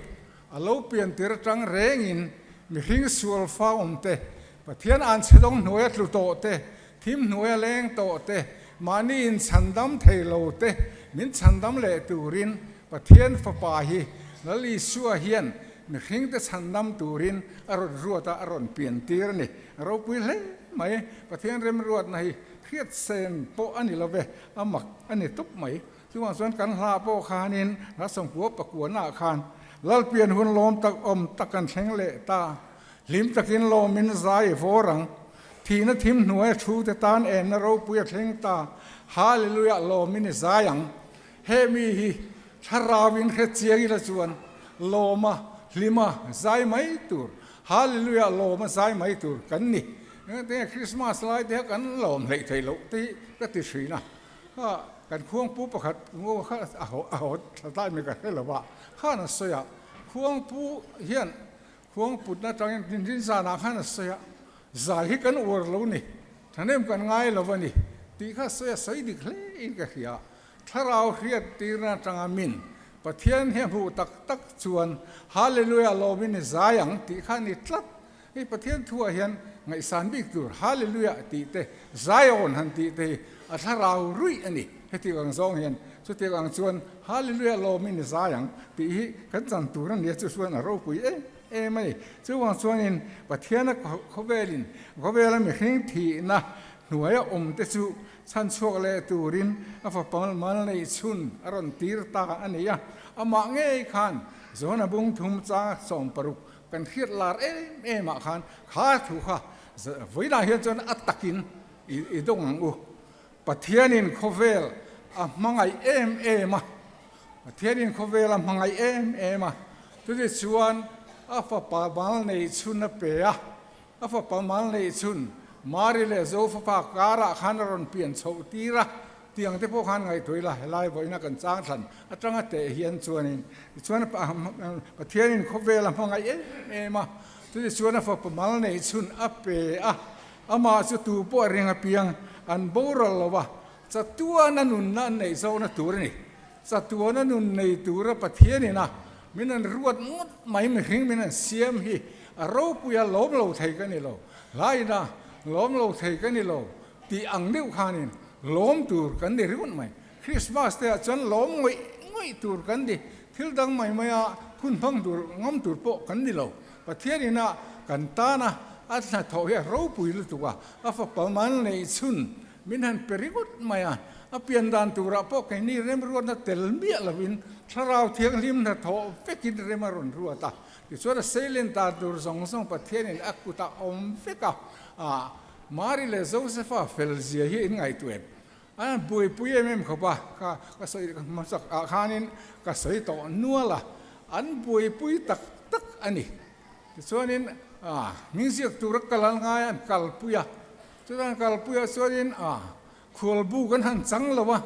a lo pian tir atang rengin mihring sual fa awm te, Pathian anchhe dawng hnuaia tlu tawh te, thim hnuaia leng tawh te, mahni inchhandam thei lo te min chhandam leh turin Pathian Fapa hi Lal Isua hian mihringte chhandam turin a rawn ruat a, a rawn pian tir a ni. A ropui hle mai. Pathian remruatna hi hriatsen pawh a ni lo ve, a mak a ni tawp mai. Chuvang chuan kan hla pawh khanin Rasawmkua pakuanaah khan Lalpian hun lawm tak awm tak kan thleng leh ta. Hlim takin lawmin zai i vawr ang. Thihna thim hnuaia thu te tan enna ropui a thleng ta. Hallelujah lawmin i zai ang. He mi hi thlarauin hre chiang ila chuan lawma hlima zai mai tur, Hallelujah lawma zai mai tur kan ni. Engtin nge Christmas lai te kha kan lawm hleih theih loh te hi ka ti thin a. Kha kan khuangpu pakhat ngo kha a haw tha tlai mai ka hre lo va, khan a sawi a, khuangpu hian khuang putna atangin rinrin zanah khan a sawi a, zai hi kan uar lo ni, thahnem kan ngai lo a ni tih kha a sawi a, sawi dik hle in ka hria. Thlarau hriat tirna atanga min Pathian hi a hmuh tak tak chuan Hallelujah lawmin i zai ang tih kha a ni tlat. Hei Pathian thuah hian ngaihsan bik tur Hallelujah tih te, Zion han tih te hi a thlarau ruih a ni. Hetiang ang zawng hian chutiang ang chuan Hallelujah lawmin i zai ang tih hi kan chan tur a nia chu chuan a ropui em em a ni. Chuvang chuanin Pathiana khawvelin khawvela mihring thihna hnuaia awm te chu Chhan chhuak leh turin a fapa mal neih chhun a rawn tir ta a ni a, amah ngei khan Johana bung thum chang 60 kan hriat lar em em ah khan kha thu kha vawiinah hian chuan a takin i dawng ang u. Pathianin khawvel a hmangaih em em a, Pathianin khawvel a hmangaih em em a, chutichuan chuan a fapa mal neih chhun a pe a, A fapa mal neih chhun Mari leh Zofapa karah khan a rawn pian chhoh tir a. Tiang te pawh khan ngaihtuah ila helai vawiina kan chang thlan atanga teh hian chuanin tichuan Pathianin khawvel a hmangaih em em a, chutichuan a fapa mal neih chhun a pe a, amah chu tu pawh a ring apiang an boral lo a, chatuana nunna an neih zawhna tur a ni. Chatuana nun nei tura Pathianin a min an ruat ngawt mai mihring min an siam hi a ropui a lawm lo thei ka ni lo, hlaina lawm lo thei ka ni lo tih ang deuh khanin lawm tur kan ni ringawt mai. Christmas te ah chuan lawm ngawih ngawih tur kan ni, thil dang mai maia hun hmang tur ngam tur pawh kan ni lo. Pathianin a kan tana a hnathawh hi a ropui lutuk a, a fapa mal neih chhun Min han pe ringawt mai a, a pian dan turah pawh keini remruatna tel miah lovin Thlarau Thianghlim hnathawh vekin rem a rawn ruat a. Tichuan a seilen dan tur zawng zawng Pathianin a kutah awm vek a, ah Mari leh Josefa fel zia hi in ngaihtuah em? An buaipui em em khawp a, ka ka sawi hmasak ah khanin ka sawi tawh nual a, an buaipui tak tak a ni. Tichuanin ah hming ziak tura kal an ngai a, an kalpui a. Chutan kalpuiah chuanin a khualbuk an han chang lo a,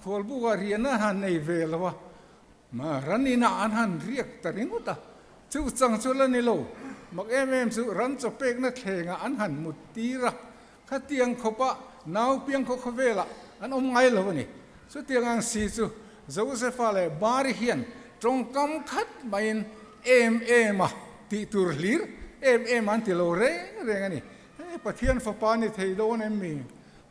khualbukah riahna an han nei ve lo a, ran inah an han riak ta ringawt a, chu chang chu la ni lo, mak em em chu ran chaw pekna thlengah an han mut tir a, khatiang khawpah nau piang khaw khawvelah an awm ngai lo a ni. Chutiang ang si chu Josefa leh Mari hian tawngkam khat maiin em em a tih tur hlir em em an ti lo reng reng a ni. Hei Pathian fapa ni thei dawn em mi?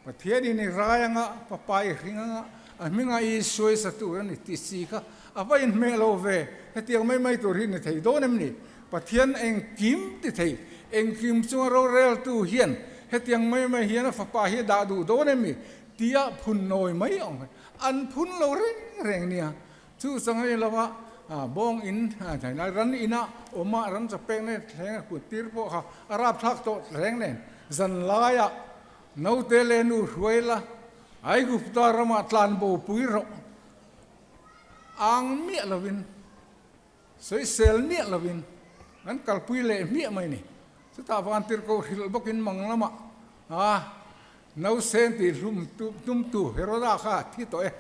Pathianin i rai anga, fapa i hring anga, a hminga i suai sa tur a ni tih si kha a va inhmeh lo ve. Hetiang mai mai tur hi ni thei dawn em ni? Pathian engkim ti thei, engkim chunga roreltu hian hetiang mai mai hian a fapa hi a dah duh dawn em mi? Tia phun nawi mai ang hi an phun lo reng reng nia. Chu chang a ni lo a, bawng in thainai ran ina awm a, ram chawpek nen thleng a kut tir pawh kha a rapthlak tawh reng nen. Zan laiah naute leh nu hruai la, Aigupta ramah tlan bo pui rawh ang miah lovin, sawisel miah lovin an kalpui leh hmiah mai ni. Chutah van tirhkoh hrilh bawkin mang lamah a nausen tih hlum tumtu Heroda kha a thi tawh e.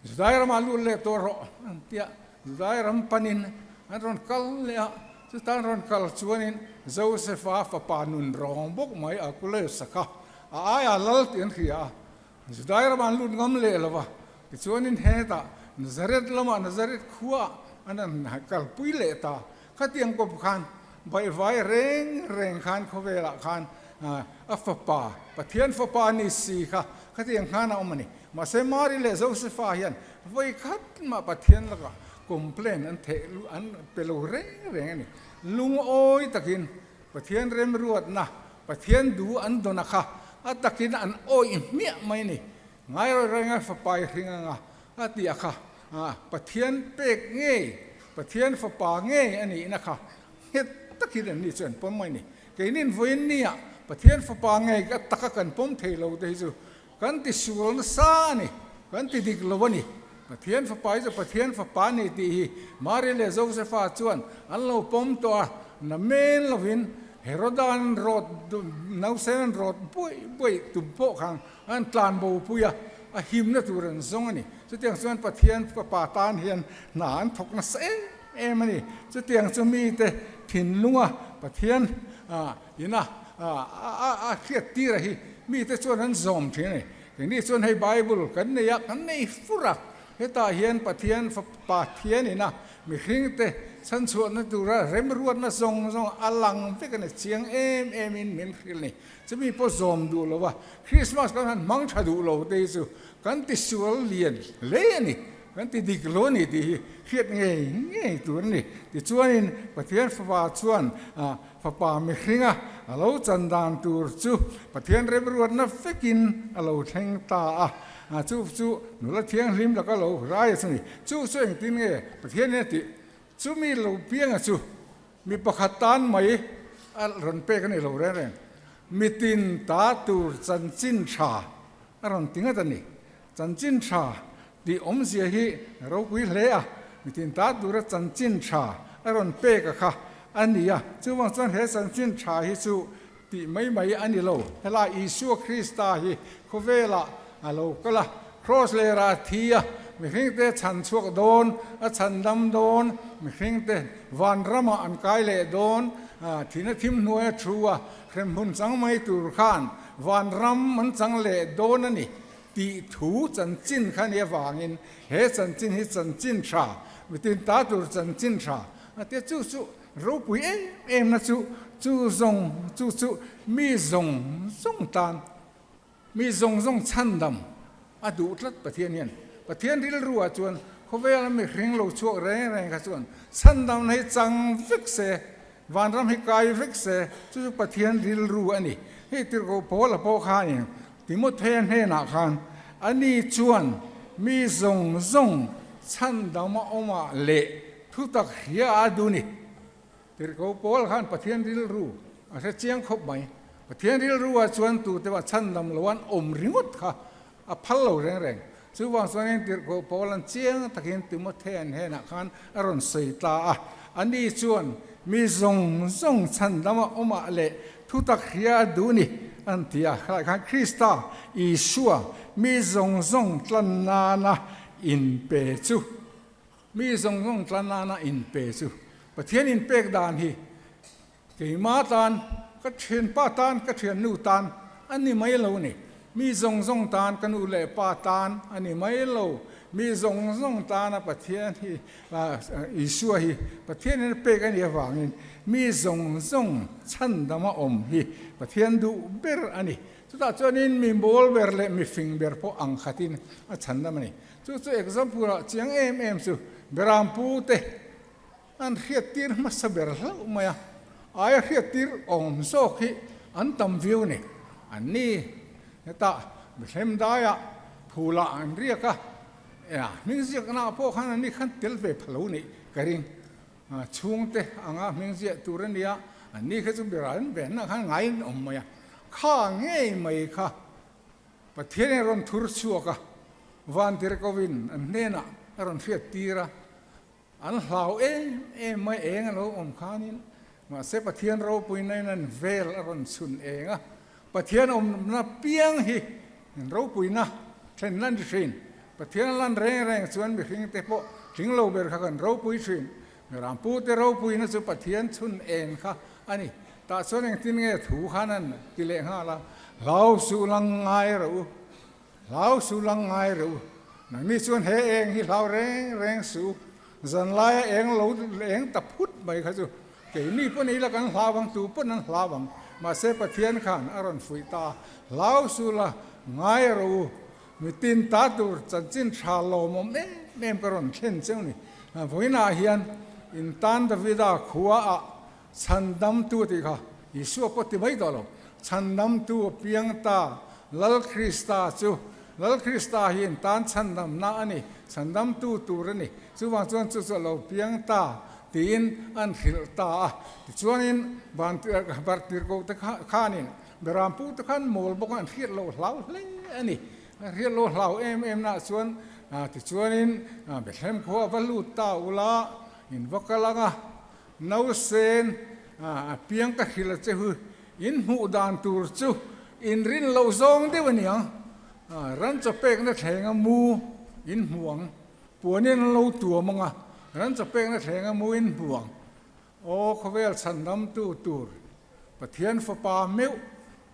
Judai ramah lut leh tawh rawh an ti a, Judai ram panin an rawn kal leh a, chuta an rawn kal chuanin Josefa fapa nun rawng bawk mai Archelaus kha a aia lal tih an hria a, Judai ramah an lut ngam leh lo va, tichuanin hetah Nazareth lamah Nazareth khuaah an han kalpui leh ta. Khatiang kawp khan baihvai reng reng khan khawvelah khan a fapa, Pathian fapa ni si kha khatiang khan a awm a ni. Mahse Mari leh Josefa hian vawi khat mah Pathian lakah complaint an theh an pe lo reng reng a ni. Lungawi takin Pathian remruatna, Pathian du an dawn a kha a takin an awih hmiah mai a ni. Ngai rawih renga fapa i hring anga a tih a kha Pathian pek ngei, Pathian fapa ngei a nihna kha nghet takin an ni chu an pawm mai a ni. Keinin vawiin nia Pathian fapa ngei a taka kan pawm thei lo te hi chu Kan ti sual nasa a ni, kan ti dik lo a ni. Pathian fapa hi chu Pathian fapa a ni tih hi Mari leh Josefa chuan an lo pawm tawh a, na men lovin Heroda-an rawt nausen an rawt buaih buaih tum pawh khan an tlan bo pui a, a himna tur an zawng a ni. Chutiang chuan Pathian fapa tan hian hna an thawk nasa em em a ni. Chutiang chu mite thinlunga Pathian Ina a hriat tir a hi mite chuan an zawm thin a ni. Keini chuan hei Bible kan nei a, kan nei fur a, hetah hian Pathian Fapa Thianina mihringte chhanchhuahna tura remruatna zawng zawng a lang vek a ni, chiang em emin min hrilh a ni. Chumi pawh zawm duh lo a, Christmas kan han hmang tha duh lo te hi chu kan tisual lian hle a ni. Kan ti dik lo a ni tih hi hriat ngei ngei tur a ni. Tichuanin Pathian Fapa chuan Fapa mihringa a lo chan dan tur chu Pathian remruatna vekin a lo thleng ta a, chu chu nula thianghlim laka lo rai a chu ni. Chu chu engtin nge Pathian in a tih? Chumi lo pianga chu mi pakhat tan mai a rawn pek a ni lo reng reng. Mitin ta tur chanchin tha a rawn ti ngat a ni. Chanchin tha tih awmzia hi ropui hle a, mitin ta tura chanchin tha a rawn pek a kha a ni a. Chuvang chuan he chanchin tha hi chu tih mai mai a ni lo. Helai Isua Krista hi khawvelah a lo kal a, Kraws lerah a thi a, mihringte chhan chhuak dawn, a chhan dam dawn, mihringte van ramah an kai leh dawn, thihna thim hnuai a thu a, hremhmun chang mai tur khan van ram an chang leh dawn a ni tih thu chanchin kha nia vangin he chanchin hi chanchin tha, mitin ta tur chanchin tha a tia chu chu ropui em em na chu chu zawng chu chu mi zawng zawng tan Mi zawng zawng chhandam a duh tlat Pathian hian. Pathian rilru ah chuan khawvela mihring lo chhuak reng reng kha chuan chhandamna hi chang vek se, vanram hi kai vek se, chu chu Pathian rilru a ni. Hei tirhkoh Paula pawh khanin Timothea hnenah khan ani chuan mi zawng zawng chhandam a awm ah leh thutak hria a duh ni. Tirhkoh Paul khan Pathian rilru a hre chiang khawp mai. Pathian rilru ah chuan tute mah chhandam lo an awm ringawt kha a phal lo reng reng. Chuvang chuanin Tirhkoh Paul an chiang takin Timothea hnenah khan a rawn sawi ta a. Ani chuan mi zawng zawng chhandama awmah leh thutak hria a duh ni an ti a. Khalai khan Krista Isua mi zawng zawng tlan nana inpe chu Mi zawng zawng tlan nana inpe chu Pathian inpek dan hi keima tan, ka thianpa tan, ka thiannu tan a ni mai lo ni. Mi zawng zawng tan, ka nu leh pa tan a ni mai lo. Mi zawng zawng tana Pathian hi, Isua hi Pathian in a pek a nih avangin mi zawng zawng chhandama awm hi Pathian duh ber a ni. Chutah chuanin mi mawl ber leh mi fing ber pawh ang khatin a chhandam a ni. Chu chu example ah chiang em em chu Berampu te an hriattir hmasa ber hlauh mai a, aia hriattir awm zawk hi an tam viau ni. An ni hetah Bethlehem daiah phulah an riak a, hming ziakna ah pawh khan an ni khan tel ve pha lo nih ka ring. Chhungte anga hming ziah tur a nia, an ni kha chu Beram venna khan ngaiin awm mai a, kha ngei mai kha Pathian in a rawn thur chhuak a, Vantirhkovin an hnenah a rawn hriat tir a, an hlau em em mai eng a lo awm khanin, mahse Pathian ropuina in an vel a rawn chhun eng a, Pathian awmna piang hi ropuina thlen lan ri thin, Pathian a lan reng reng chuan mihring te pawh tling lo ber kha kan ropui thin, Rampu te ropuina chu Pathian chhun en kha a ni. Tah chuan engtin nge thu khan an ti leh nghal a, Hlau suh lang ngai rawh u, hlau suh lang ngai rawh u. Nangni chuan he eng hi hlau reng reng suh u, zan laia eng lo eng ta phut mai kha chu keini pawn ila kan hlau ang, tu pawn an hlau ang. Mahse Pathian khan a rawn fuih ta a, Hlau suh la ngai rawh u, Mitin ta tur chanchin tha lawmawm em em ka rawn thlen cheu ni. Vawiinah hian in tan Davida khua ah chhandamtu tih kha Isua pawh ti mai tawh lo. Chhandamtu a piang ta Lal Krista chu Lal Krista hi in tan chhandamna a ni, chhandamtu tur a ni. Chuvang chuan chu chu a lo piang ta tiin an hrilh ta a. Tichuanin van Vartirhkoh te khanin Beram pu te khan mawl bawk a, an hriat loh hlau hle a ni. An hriat loh hlau em em nah chuan tichuanin Bethlehem khua a va lut ta ula, in va kal ang a, nausen a piang ka hrilh a che hu, in hmuh dan tur chu in rin loh zawng deuh a ni ang. Ran chaw pekna thlenga mu in hmu ang, puanin an lo tuam ang a, ran chaw pekna thlenga mu in hmu ang. Aw khawvel chhandamtu tur Pathian fapa meuh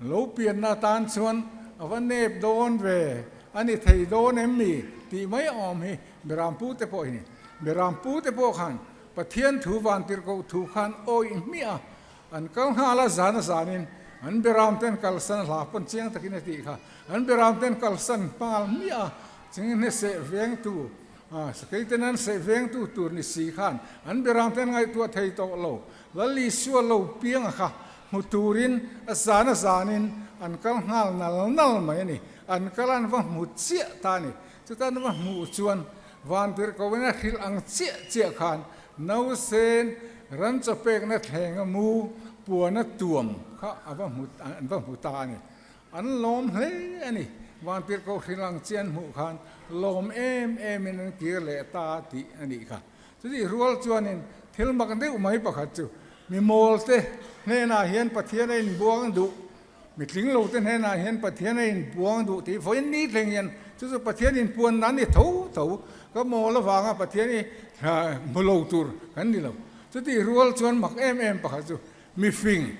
lo pianna atan chuan a va nep dawn ve, a ni thei dawn em mi tih mai awm hi Berampu te pawh hi ni. Berampu te pawh khan Pathian thu vantirhkoh thu khan awih hmiah a, an kal nghal a zan a zanin an Beram ten kalsan a hla pawn chiang takin a tih kha, an Beram ten kalsan hmangal hmiah a, chingin hneseh vengtu Sakei ten an seh vengtu tur ni si khan an berang ten ngaihtuah thei tawh lo. Lal Isua lo piang a kha hmu turin a zan a zanin an kal nghal nal nal mai a ni. An kal an va hmu chiah ta a ni. Chuta an va hmuh chuan vantirhkoin a hrilh ang chiah chiah khan nausen ran chaw pekna thleng a mu puan a tuam kha a va hmu an va hmu ta a ni. An lawm hle a ni. Vantirhkoh hrilang chi an hmuh khan lawm em emin an kir leh ta tih a nih kha. Chutih rual chuanin thil mak deuh mai pakhat chu mi mawlte hnenah hian Pathian a inbuang duh. Mitling lo te hnenah hian Pathian a inpuang duh tih vawiin ni thleng hian chu chu Pathian inpuan nan ni tho tho ka mawl avanga Pathian hi hmu lo tur kan ni lo. Chutih rual chuan mak em em pakhat chu mifing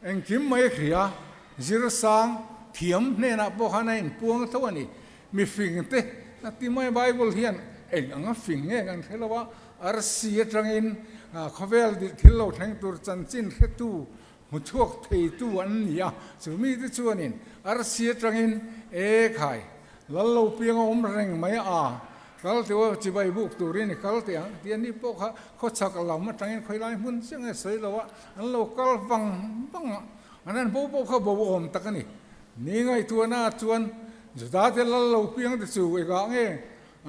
engkim mai hria zirsang thiam hnenah pawh khan a inpuang tho a ni. Mifing te a ti mai Bible hian eng anga fing nge kan hre lo a, arsi atangin khawvel thil lo thleng tur chanchin hretu Hmu chhuak theitu an ni a, chu mite chuanin arsi atangin E khai, lal lo piang a awm reng mai a, kal teuh a chibai buk turin i kal teh ang tih a ni pawh kha khawchhak lam atangin khawilai hmun chiah nge sawi lo a, an lo kal vang vang a, an han bo pawh kha bo awm tak a ni. Ni ngaihtuahna chuan Juda te lal lo piang te chu engah nge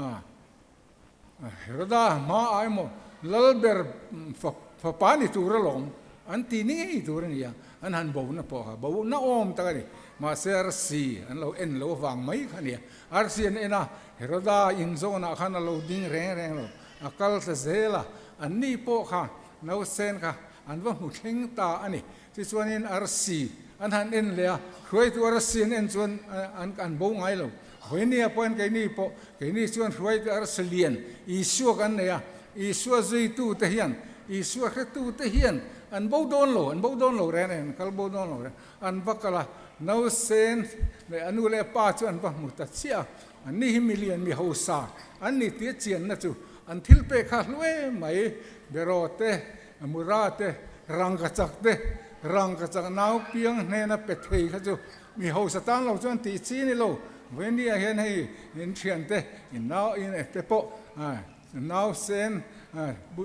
a Heroda hma ah emaw Lalber fapa ni tur alawm an ti ni ngei tur a ni a, an han bo na pawh kha bo na awm tak a ni. Mahse arsi an lo en lo avang mai kha a ni a, arsi an en a, Heroda inzawnah khan a lo ding reng reng lo, a kal ta zel a, an ni pawh kha nausen kha an va hmu thleng ta a ni. Tichuanin arsi an han en leh a, hruaitu arsi an en chuan an bo ngai lo. Vawinia pawhin keini pawh, keini chuan hruaitu arsi lian Isua kan nei a, Isua zuitute hian, Isua hretute hian an bo dawn lo, an bo dawn lo reng reng, an kal bo dawn lo reng. An va kal a, nausen leh a nu leh a pa chu an va hmu ta chiah a, anni hi milian mi hausa an ni tia chianna chu an thil pek kha hlu em mai, beraw te, Mura te, rangkachak te, rangkachak nau piang hnena pe thei kha chu mi hausa tan lo chuan tih chi ni lo. Vawinia hian hei in thian te, in nau in te pawh nau sen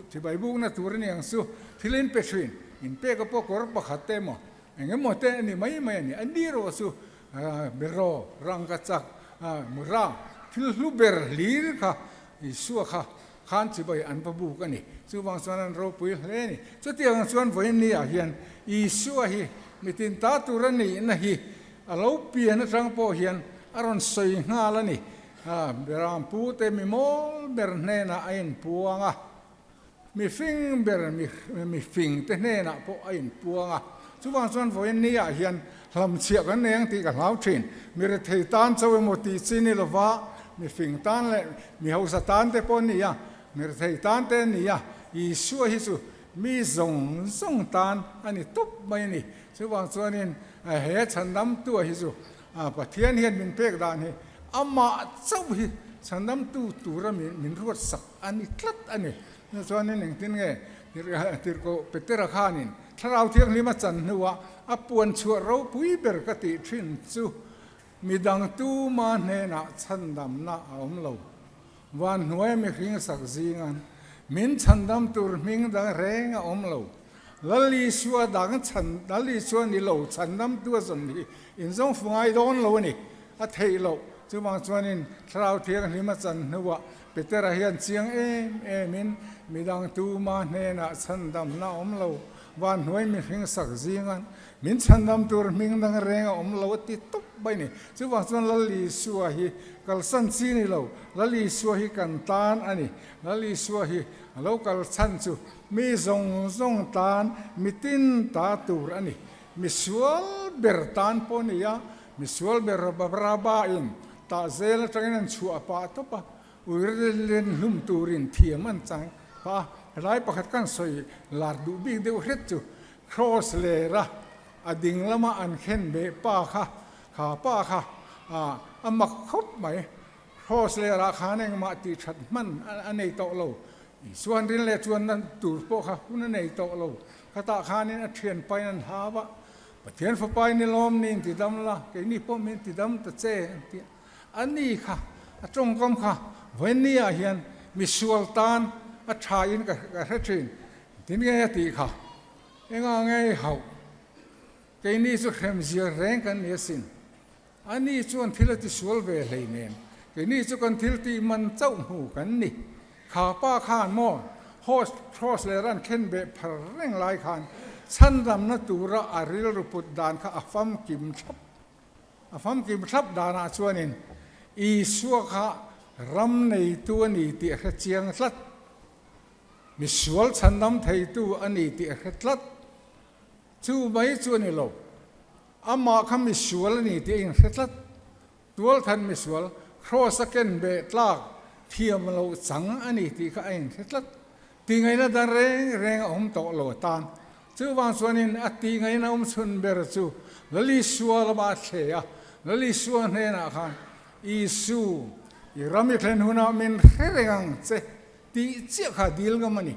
chibai bukna tur a ni ang chu thil in pe thin. In peka pawh kawr pakhat te emaw eng emaw te a ni mai mai a ni. A ni erawh chu beraw, rangkachak, mura thil hlu ber hlir kha Isua kha Khan chibai an va buk a ni. Chuvang chuan an ropui hle a ni. Chutiang chuan vawiin ah hian Isua hi mitin ta tur a nihna hi a lo pian atang pawh hian a rawn sawi nghal a ni. Beram pute mi mawl ber hnenah a inpuang a, mi fing ber mi fing te hnenah pawh a inpuang a. Chuvang chuan vawiin ah hian Hlamchhiah kan nei ang tih ka hlau thin. Mi rethei tan chauh emaw tih chi ni lova, mi fing tan leh mi hausa tan te pawh a ni a, mi rethei tan te a ni a, Isua hi chu mi zawng zawng tan a ni tawp mai a ni. Chuvang chuanin he chhandamtua hi chu Pathian hian min pek dan hi amah chauh hi chhandamtu tura min ruatsak a ni tlat a ni. Chuanin engtin nge Tirhkoh Petera khanin Thlarau Thianghlim a chan hnuah a puan chhuah ropui ber ka tih thin chu midang tuma hnenah chhandamna a awm lo. Van hnuaia mihring sak zingan min chhandam tur hming dang reng a awm lo. Lal Isua dang chhan Lal Isua ni lo chhandamtu a zawn hi inzawng fu ngai dawn lo a ni. A theih loh. Chuvang chuanin Thlarau Thianghlim a chan hnuah Petera hian chiang em emin midang tuma hnenah chhandamna a awm lo, van hnuai mihring sak zingan min chhandam tur hming dang reng a awm lo a ti tawp mai ni. Chuvang chuan Lal Isua hi kalsan chi ni lo, Lal Isua hi kan tan a ni. Lal Isua hi a lo kal chhan chu mi zawng zawng tan mitin ta tur a ni. Misual ber tan pawh a ni a, misual ber Baraba in Tah zel atangin an chhuah pah tawp a, uiren hlum turin thiam an chang pah a. Helai pakhat kan sawi lar duh bik deuh hret chu Cross lera a ding lama an khen beh pa kha, kha pa kha a mak khawp mai. Cross lerah khan engmah tih that hman a nei tawh lo. Isuan rin leh chuanna tur pawh kha hun a nei tawh lo. Khatah khanin a thianpain an hau a, Pathian fapa in i lawm ni in ti dam la, keini pawh min ti dam ta che an ti a. A ni kha, a tawngkam kha vawiin ah hian misual tan a tha in ka hre thin. Tin nge a tih kha, Enga nge i hauh? Keini chu hremzia reng kan ni asin. A ni chuan thil a tisual ve hlei nen, keini chu kan thil tih man chauh hmu kan ni. Kha pa khan maw host cross leh ran khen beh phar reng lai khan chhandamna tura a rilru put dan kha a famkim thlap. A famkim thlap danah chuanin Isua kha ram neitu a ni tih a hre chiang tlat. Misual chhandam theitu a ni tih a hre tlat. Chu mai chu a ni lo. Amah kha misual a ni tih a inhre tlat. Tualthan misual Kraws a ken beh tlak thiam loh chang a ni tih kha a inhre tlat. Tihngaihna dan reng reng a awm tawh lo atan. Chuvang chuanin a tihngaihna awm chhun ber chu Lal Isua lamah a thle a, Lal Isua hnenah khan, Isu, i ram i thlen hunah min hre reng ang che tih chiah kha dil ngam a ni.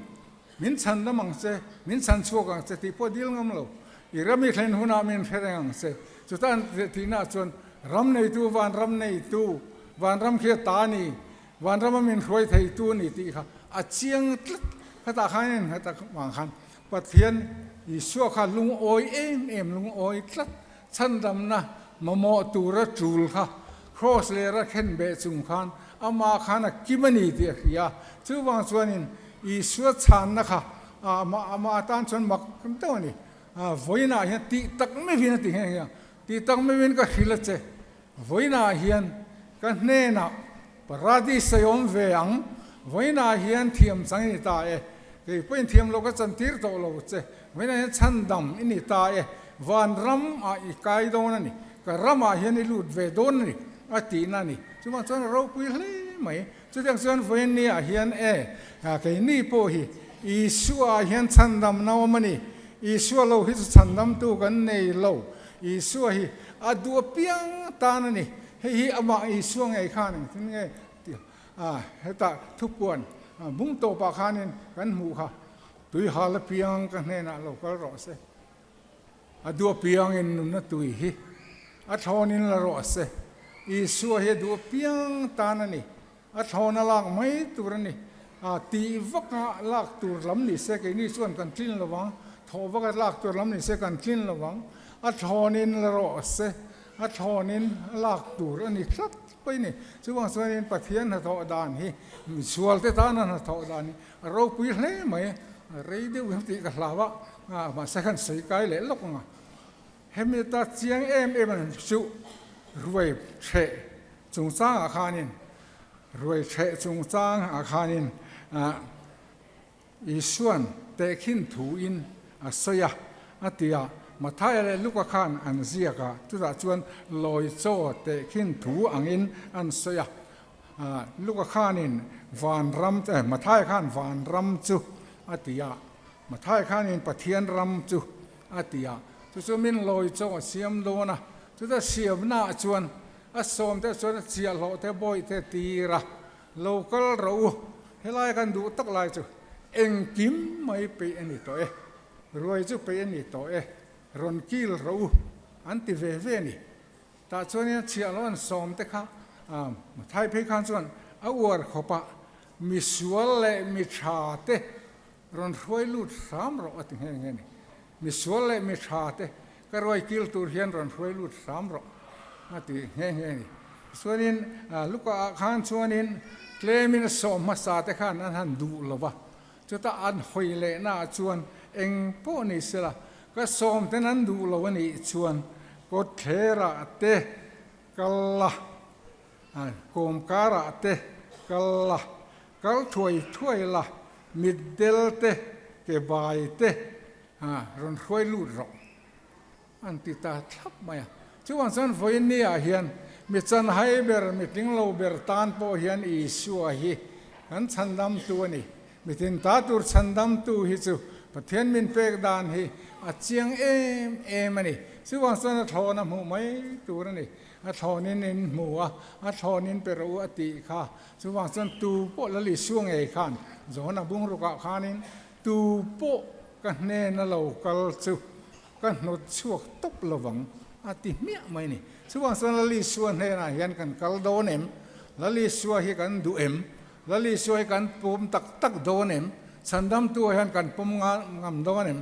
Min chhan dam ang che, min chhan chhuak ang che tih pawh dil ngam lo. I ram i thlen hunah min hre reng ang che. Chuta tihnaah chuan ram neitu, vanram neitu, vanram khi a ta a ni, vanrama min hruai theitu a ni tih kha a chiang tlat. Khatah khan a innghat avang khan Pathian Isua kha lungawi em em, lungawi tlat, chhandamna mamawh tura tul kha Kraws lera khen beh chung khan amah khan a kim a ni tih a hria. Chuvang chuanin Isua chhanna kha amah atan chuan mak deuh a ni. Vawiinah hian tih tak meuhin a ti nghe nghe a, tih tak meuhin ka hrilh a che. Vawiinah hian ka hnenah Paradis a awm ve ang, vawiinah hian thiam chang i ni ta e, kei pawhin thiam lo ka chantir tawh lo che, vawiinah hian chhandam i ni ta e, vanram ah i kai dawn a ni, ka ramah hian i lut ve dawn a ni, a tihna a ni. Chuvang chuan a ropui hle mai. Chutiang chuan vawiinni ah hian e, keini pawh hi Isua ah hian chhandamna awm a ni. Isua lo hi chu chhandamtu kan nei lo. Isua hi a duh apiang tan a ni. Hei hi amah Isua ngei khan engtin nge tih a hetah thupuan bung tawpah khanin kan hmuh kha, Tui hal apiang ka hnenah lo kal rawh se, a duh apiangin nunna tui hi a thlawnin la rawh se. Isua hi a duh apiang tan a ni, a thlawn a lak mai tur a ni. A tih vaka lak tur lam ni se keini chuan kan tlin lo vang, thawh vaka lak tur lam ni se kan tlin lo vang, a thlawnin la rawh se. A thlawnin a lak tur a ni tlat pawh a ni. Chuvang chuanin Pathian hnathawh dan hi misualte tana hnathawh dan hi a ropui hle mai. Rei deuh hian tih ka hlau a, mahse khan sawi kai leh lawk ang a. Hemi ta chiang em em a ni chu ruai hreh chungchangah khanin ruai hreh chungchangah khanin Isua'n tehkhin thuin a sawi a, a ti a. Mathaia leh Luka khan an ziak a, chutah chuan lawi chaw tehkhin thu angin an sawi a. Luka khanin vanram, Mathaia khan vanram chu a ti a, Mathaia khanin Pathian ram chu a ti a. Chu chu min lawi chaw a siam dawn a, chuta siamnaah chuan a sawmte chuan a chiahhlawhte bawihte tir a, Lo kal rawh u, helai kan duh tak lai chu engkim mai peih a ni tawh e, ruai chu peih a ni tawh e, rawn kil rawh u an ti ve ve a ni. Tah chuanin a chhiah lo an sawm te kha Mathai phei khan chuan a uar khawp a, misual leh mi tha te rawn hruai lut hram rawh a ti nghe nghe a ni. Misual leh mi tha te ka ruai kil tur hian rawn hruai lut hram rawh a ti nghe nghe a ni. Tichuanin Luka ah khan chuanin tlemin sawm hmasa te khan an han duh lo va, chutah an hawi lehna ah chuan eng pawh ni sela ka sawm ten an duh lo a nih chuan kawtthlerah te kal la, kawmkarah te kal la, kal thuai thuai la, mitdel te, ke bai te rawn hruai lut rawh an ti ta thlap mai a. Chuvang chuan vawiin ni ah hian mi chanhai ber, mi tlinglo ber tan pawh hian Isua hi kan chhandamtu a ni. Mi tinta tur chhandamtu hi chu Pathian min pek dan hi a chiang em em a ni. Chuvang chuan a thlawn a hmuh mai tur a ni. A thlawnin in hmu a, a thlawnin pe rawh u a tih kha. Chuvang chuan tu pawh Lal Isua ngei khan Johana bungrukah khanin Tu pawh ka hnena lo kal chu ka hnawt chhuak tawp lovang a ti hmiah mai ni. Chuvang chuan Lal Isua hnenah hian kan kal dawn em? Lal Isua hi kan duh em? Lal Isua hi kan pawm tak tak dawn em? Chhandamtu ah hian kan pawm ngam dawn em?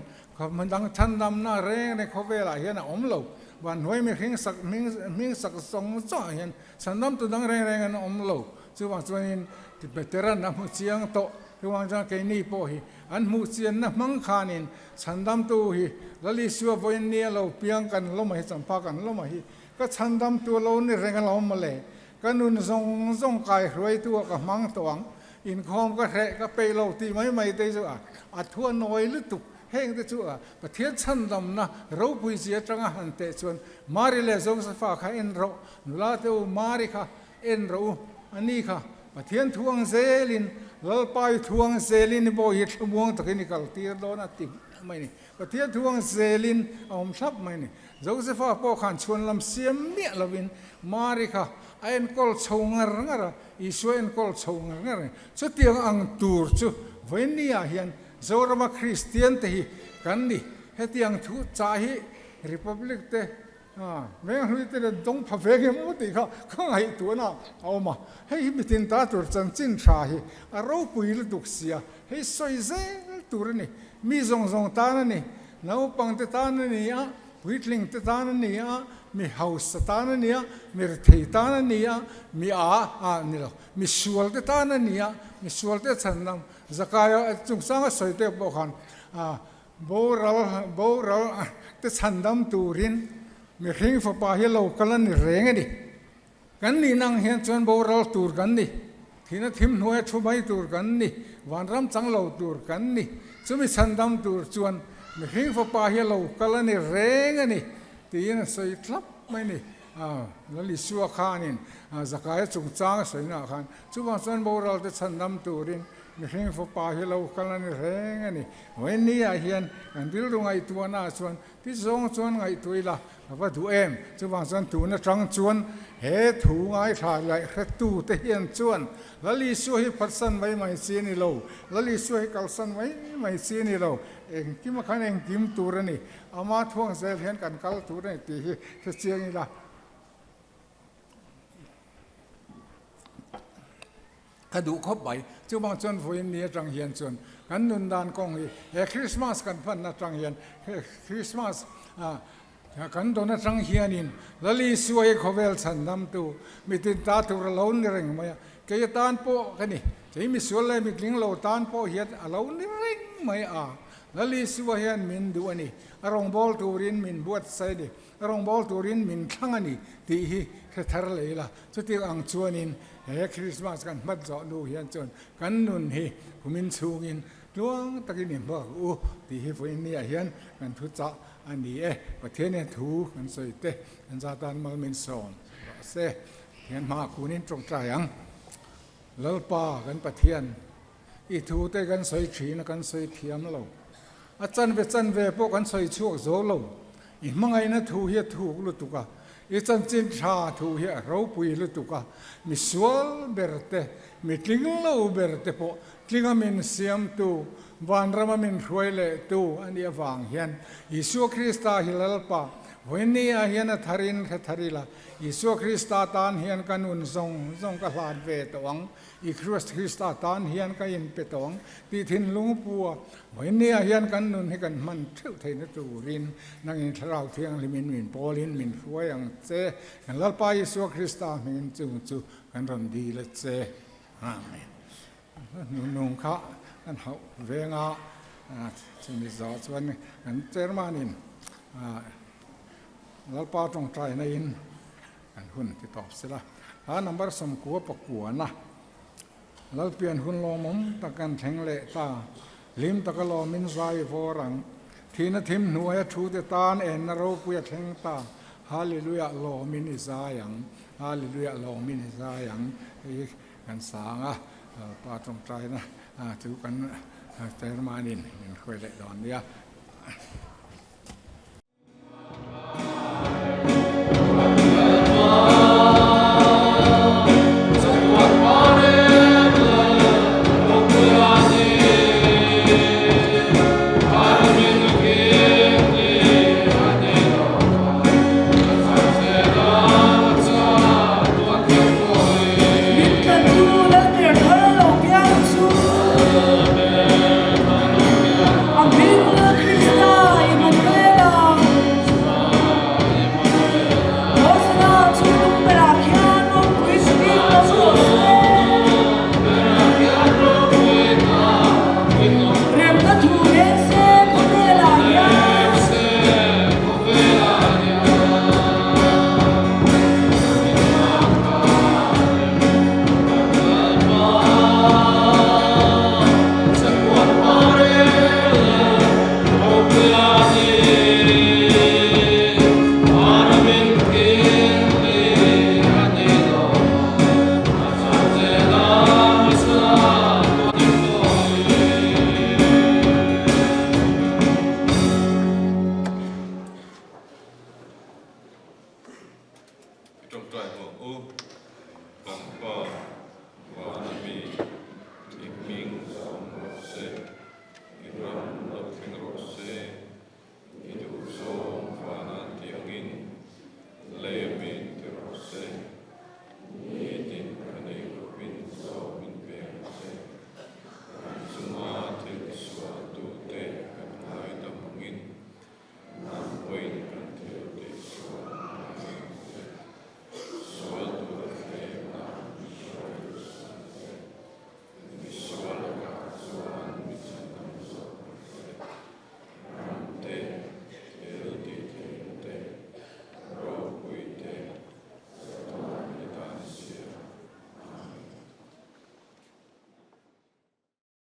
Dang chhandamna reng reng khawvelah hian a awm lo. Vanhnuai mihring sak hming sak zawng zawngah hian chhandamtu dang reng reng an awm lo. Chuvang chuanin Peteran a hmu chiang tawh. Chuvang chuan keini pawh hi an hmuh chianna hmang khanin chhandamtu hi Lal Isua vawiin nia lo piang kan lawm a hi, champha kan lawm a hi, ka chhandamtu lo ni reng alawm mawle, ka nun zawng zawng kai hruaitu ah ka hmang tawh ang, inkhawm ka hreh ka peih lo tih mai mai te chu a a thu a nawi lutuk. Heng te chu a Pathian chhandamna ropui chi atanga han teh chuan Mari leh Josefa kha en rawh, nula te u Mari kha en rawh u, a ni kha Pathian thu ang zelin, Lalpa i thu ang zelin i bawi hi thlamuang takin i kal tir dawn a ti mai ni. Pathian thu ang zelin a awm thlap mai ni. Josefa pawh khan chhuan lam siam miah lovin Mari kha a enkawl chho ngar ngar a, Isua enkawl chho ngar ngar a ni. Chutiang ang tur chu vawinia hian Zorama Kristian te hi kan ni. Hetiang thu chah hi Republic te Venghlui te nen dawng pha ve nge maw tih kha ka ngaihtuahna a awm a. Hei hi mitin ta tur chanchin tha hi a ropui lutuk sia, hei sawi zel tur a ni. Mi zawng zawng tan a ni, naupang te tan a ni a, puitling te tan a ni a, mi hausa tan a ni a, mi rethei tan a ni a, mi a a ni lo, mi sual te tan a ni a, mi sual te chhan Zakaia chungchanga sawi te pawh khan boral boral te chhandam turin mihring fapa hi lo kal a ni reng a ni. Kan nihna ang hian chuan boral tur kan ni, thihna thim hnuaia thu mai tur kan ni, vanram chang lo tur kan ni. Chumi chhandam tur chuan mihring fapa hi lo kal a ni reng a ni tiin a sawi thlap mai a ni. Lal Isua khanin Zakaia chungchang a sawinaah khan Chuvang chuan boral te chhandam turin mihring fapa hi lo kal a ni reng a ni. Vawiin ah hian kan rilru ngaihtuahna ah chuan ti zawng chuan ngaihtuah ila a va duh em. Chuvang chuan tun atang chuan he thu ngaithla laih hretu te hian chuan Lal Isua hi phatsan mai mai chi a ni lo, Lal Isua hi kalsan mai mai chi a ni lo, engkim a khan engkim tur a ni, ama thuang zel hian kan kal tur a ni tih hi hrechiang ila. Ka duh khawp mai. Chuvang chuan vawiin ni atang hian chuan kan nun dan kawng hi he Christmas kan hman atang hian Christmas kan dawn atang hianin Lal Isua hi khawvel chhandamtu mitin ta tur a lo ni reng mai a, kei atan pawh ka ni, kei misual leh mitling lo tan pawh hian a lo ni reng mai a, Lal Isua hian min duh a ni, a rawngbâwl turin min buatsaih a ni. Rawngbâwl turin min thlang a ni tih hi hre thar leh ila. Chutiang ang chuanin he Krismas kan hmat zawh hnu hian chuan kan nun hi kumin chhungin tluang takin i hmuak u tih hi vawiin niah hian kan thu chah a ni e. Pathianin thu kan sawi te kan zatan mal min sawm rawh se. Pathian hmaah kunin tawngtai ang. Lalpa kan Pathian i thu te kan sawi thin a kan sawi thiam lo. A chanve chanve pawh kan sawi chhuak zo lo. I hmangaihna thu hi a thuk lutuk a, i chanchin tha thu hi a ropui lutuk a, mi sual ber te, mi tling lo ber te pawh tlinga min siamtu, vanrama min hruai lehtu a nih avang hian Isua Krista hi Lalpa, vawiin ah hian a tharin hre thar ila, Isua Krista tan hian ka nun zawng zawng ka hlat ve tawh ang. I Krista tan hian ka inpe tawh ang tih thinlung pu a, vawinia hian kan nun hi kan hman theuh theihna turin nangin Thlarau Thianghlimin min pawlin min hruai ang che. Kan Lalpa Isua Krista hmingin chung chu kan rawn dil a che. Amen. Nunung kha kan hauh veng a, chumi zawh chuan kan chairman-in Lalpa tawngtaina in Kan hun ti tawp sila. Hla number 90 pakuana Lalpian hun lawmawm tak kan thleng leh ta. Hlim taka lawmin zai vawr ang. Thihna thim hnuaia thu te tan enna ropui a thleng ta. Hallelujah lawmin i zai ang. Hallelujah lawmin i zai ang. Hei hi kan sang a, Pa tawngtaina chu kan chairman in min hruai leh dawn nia.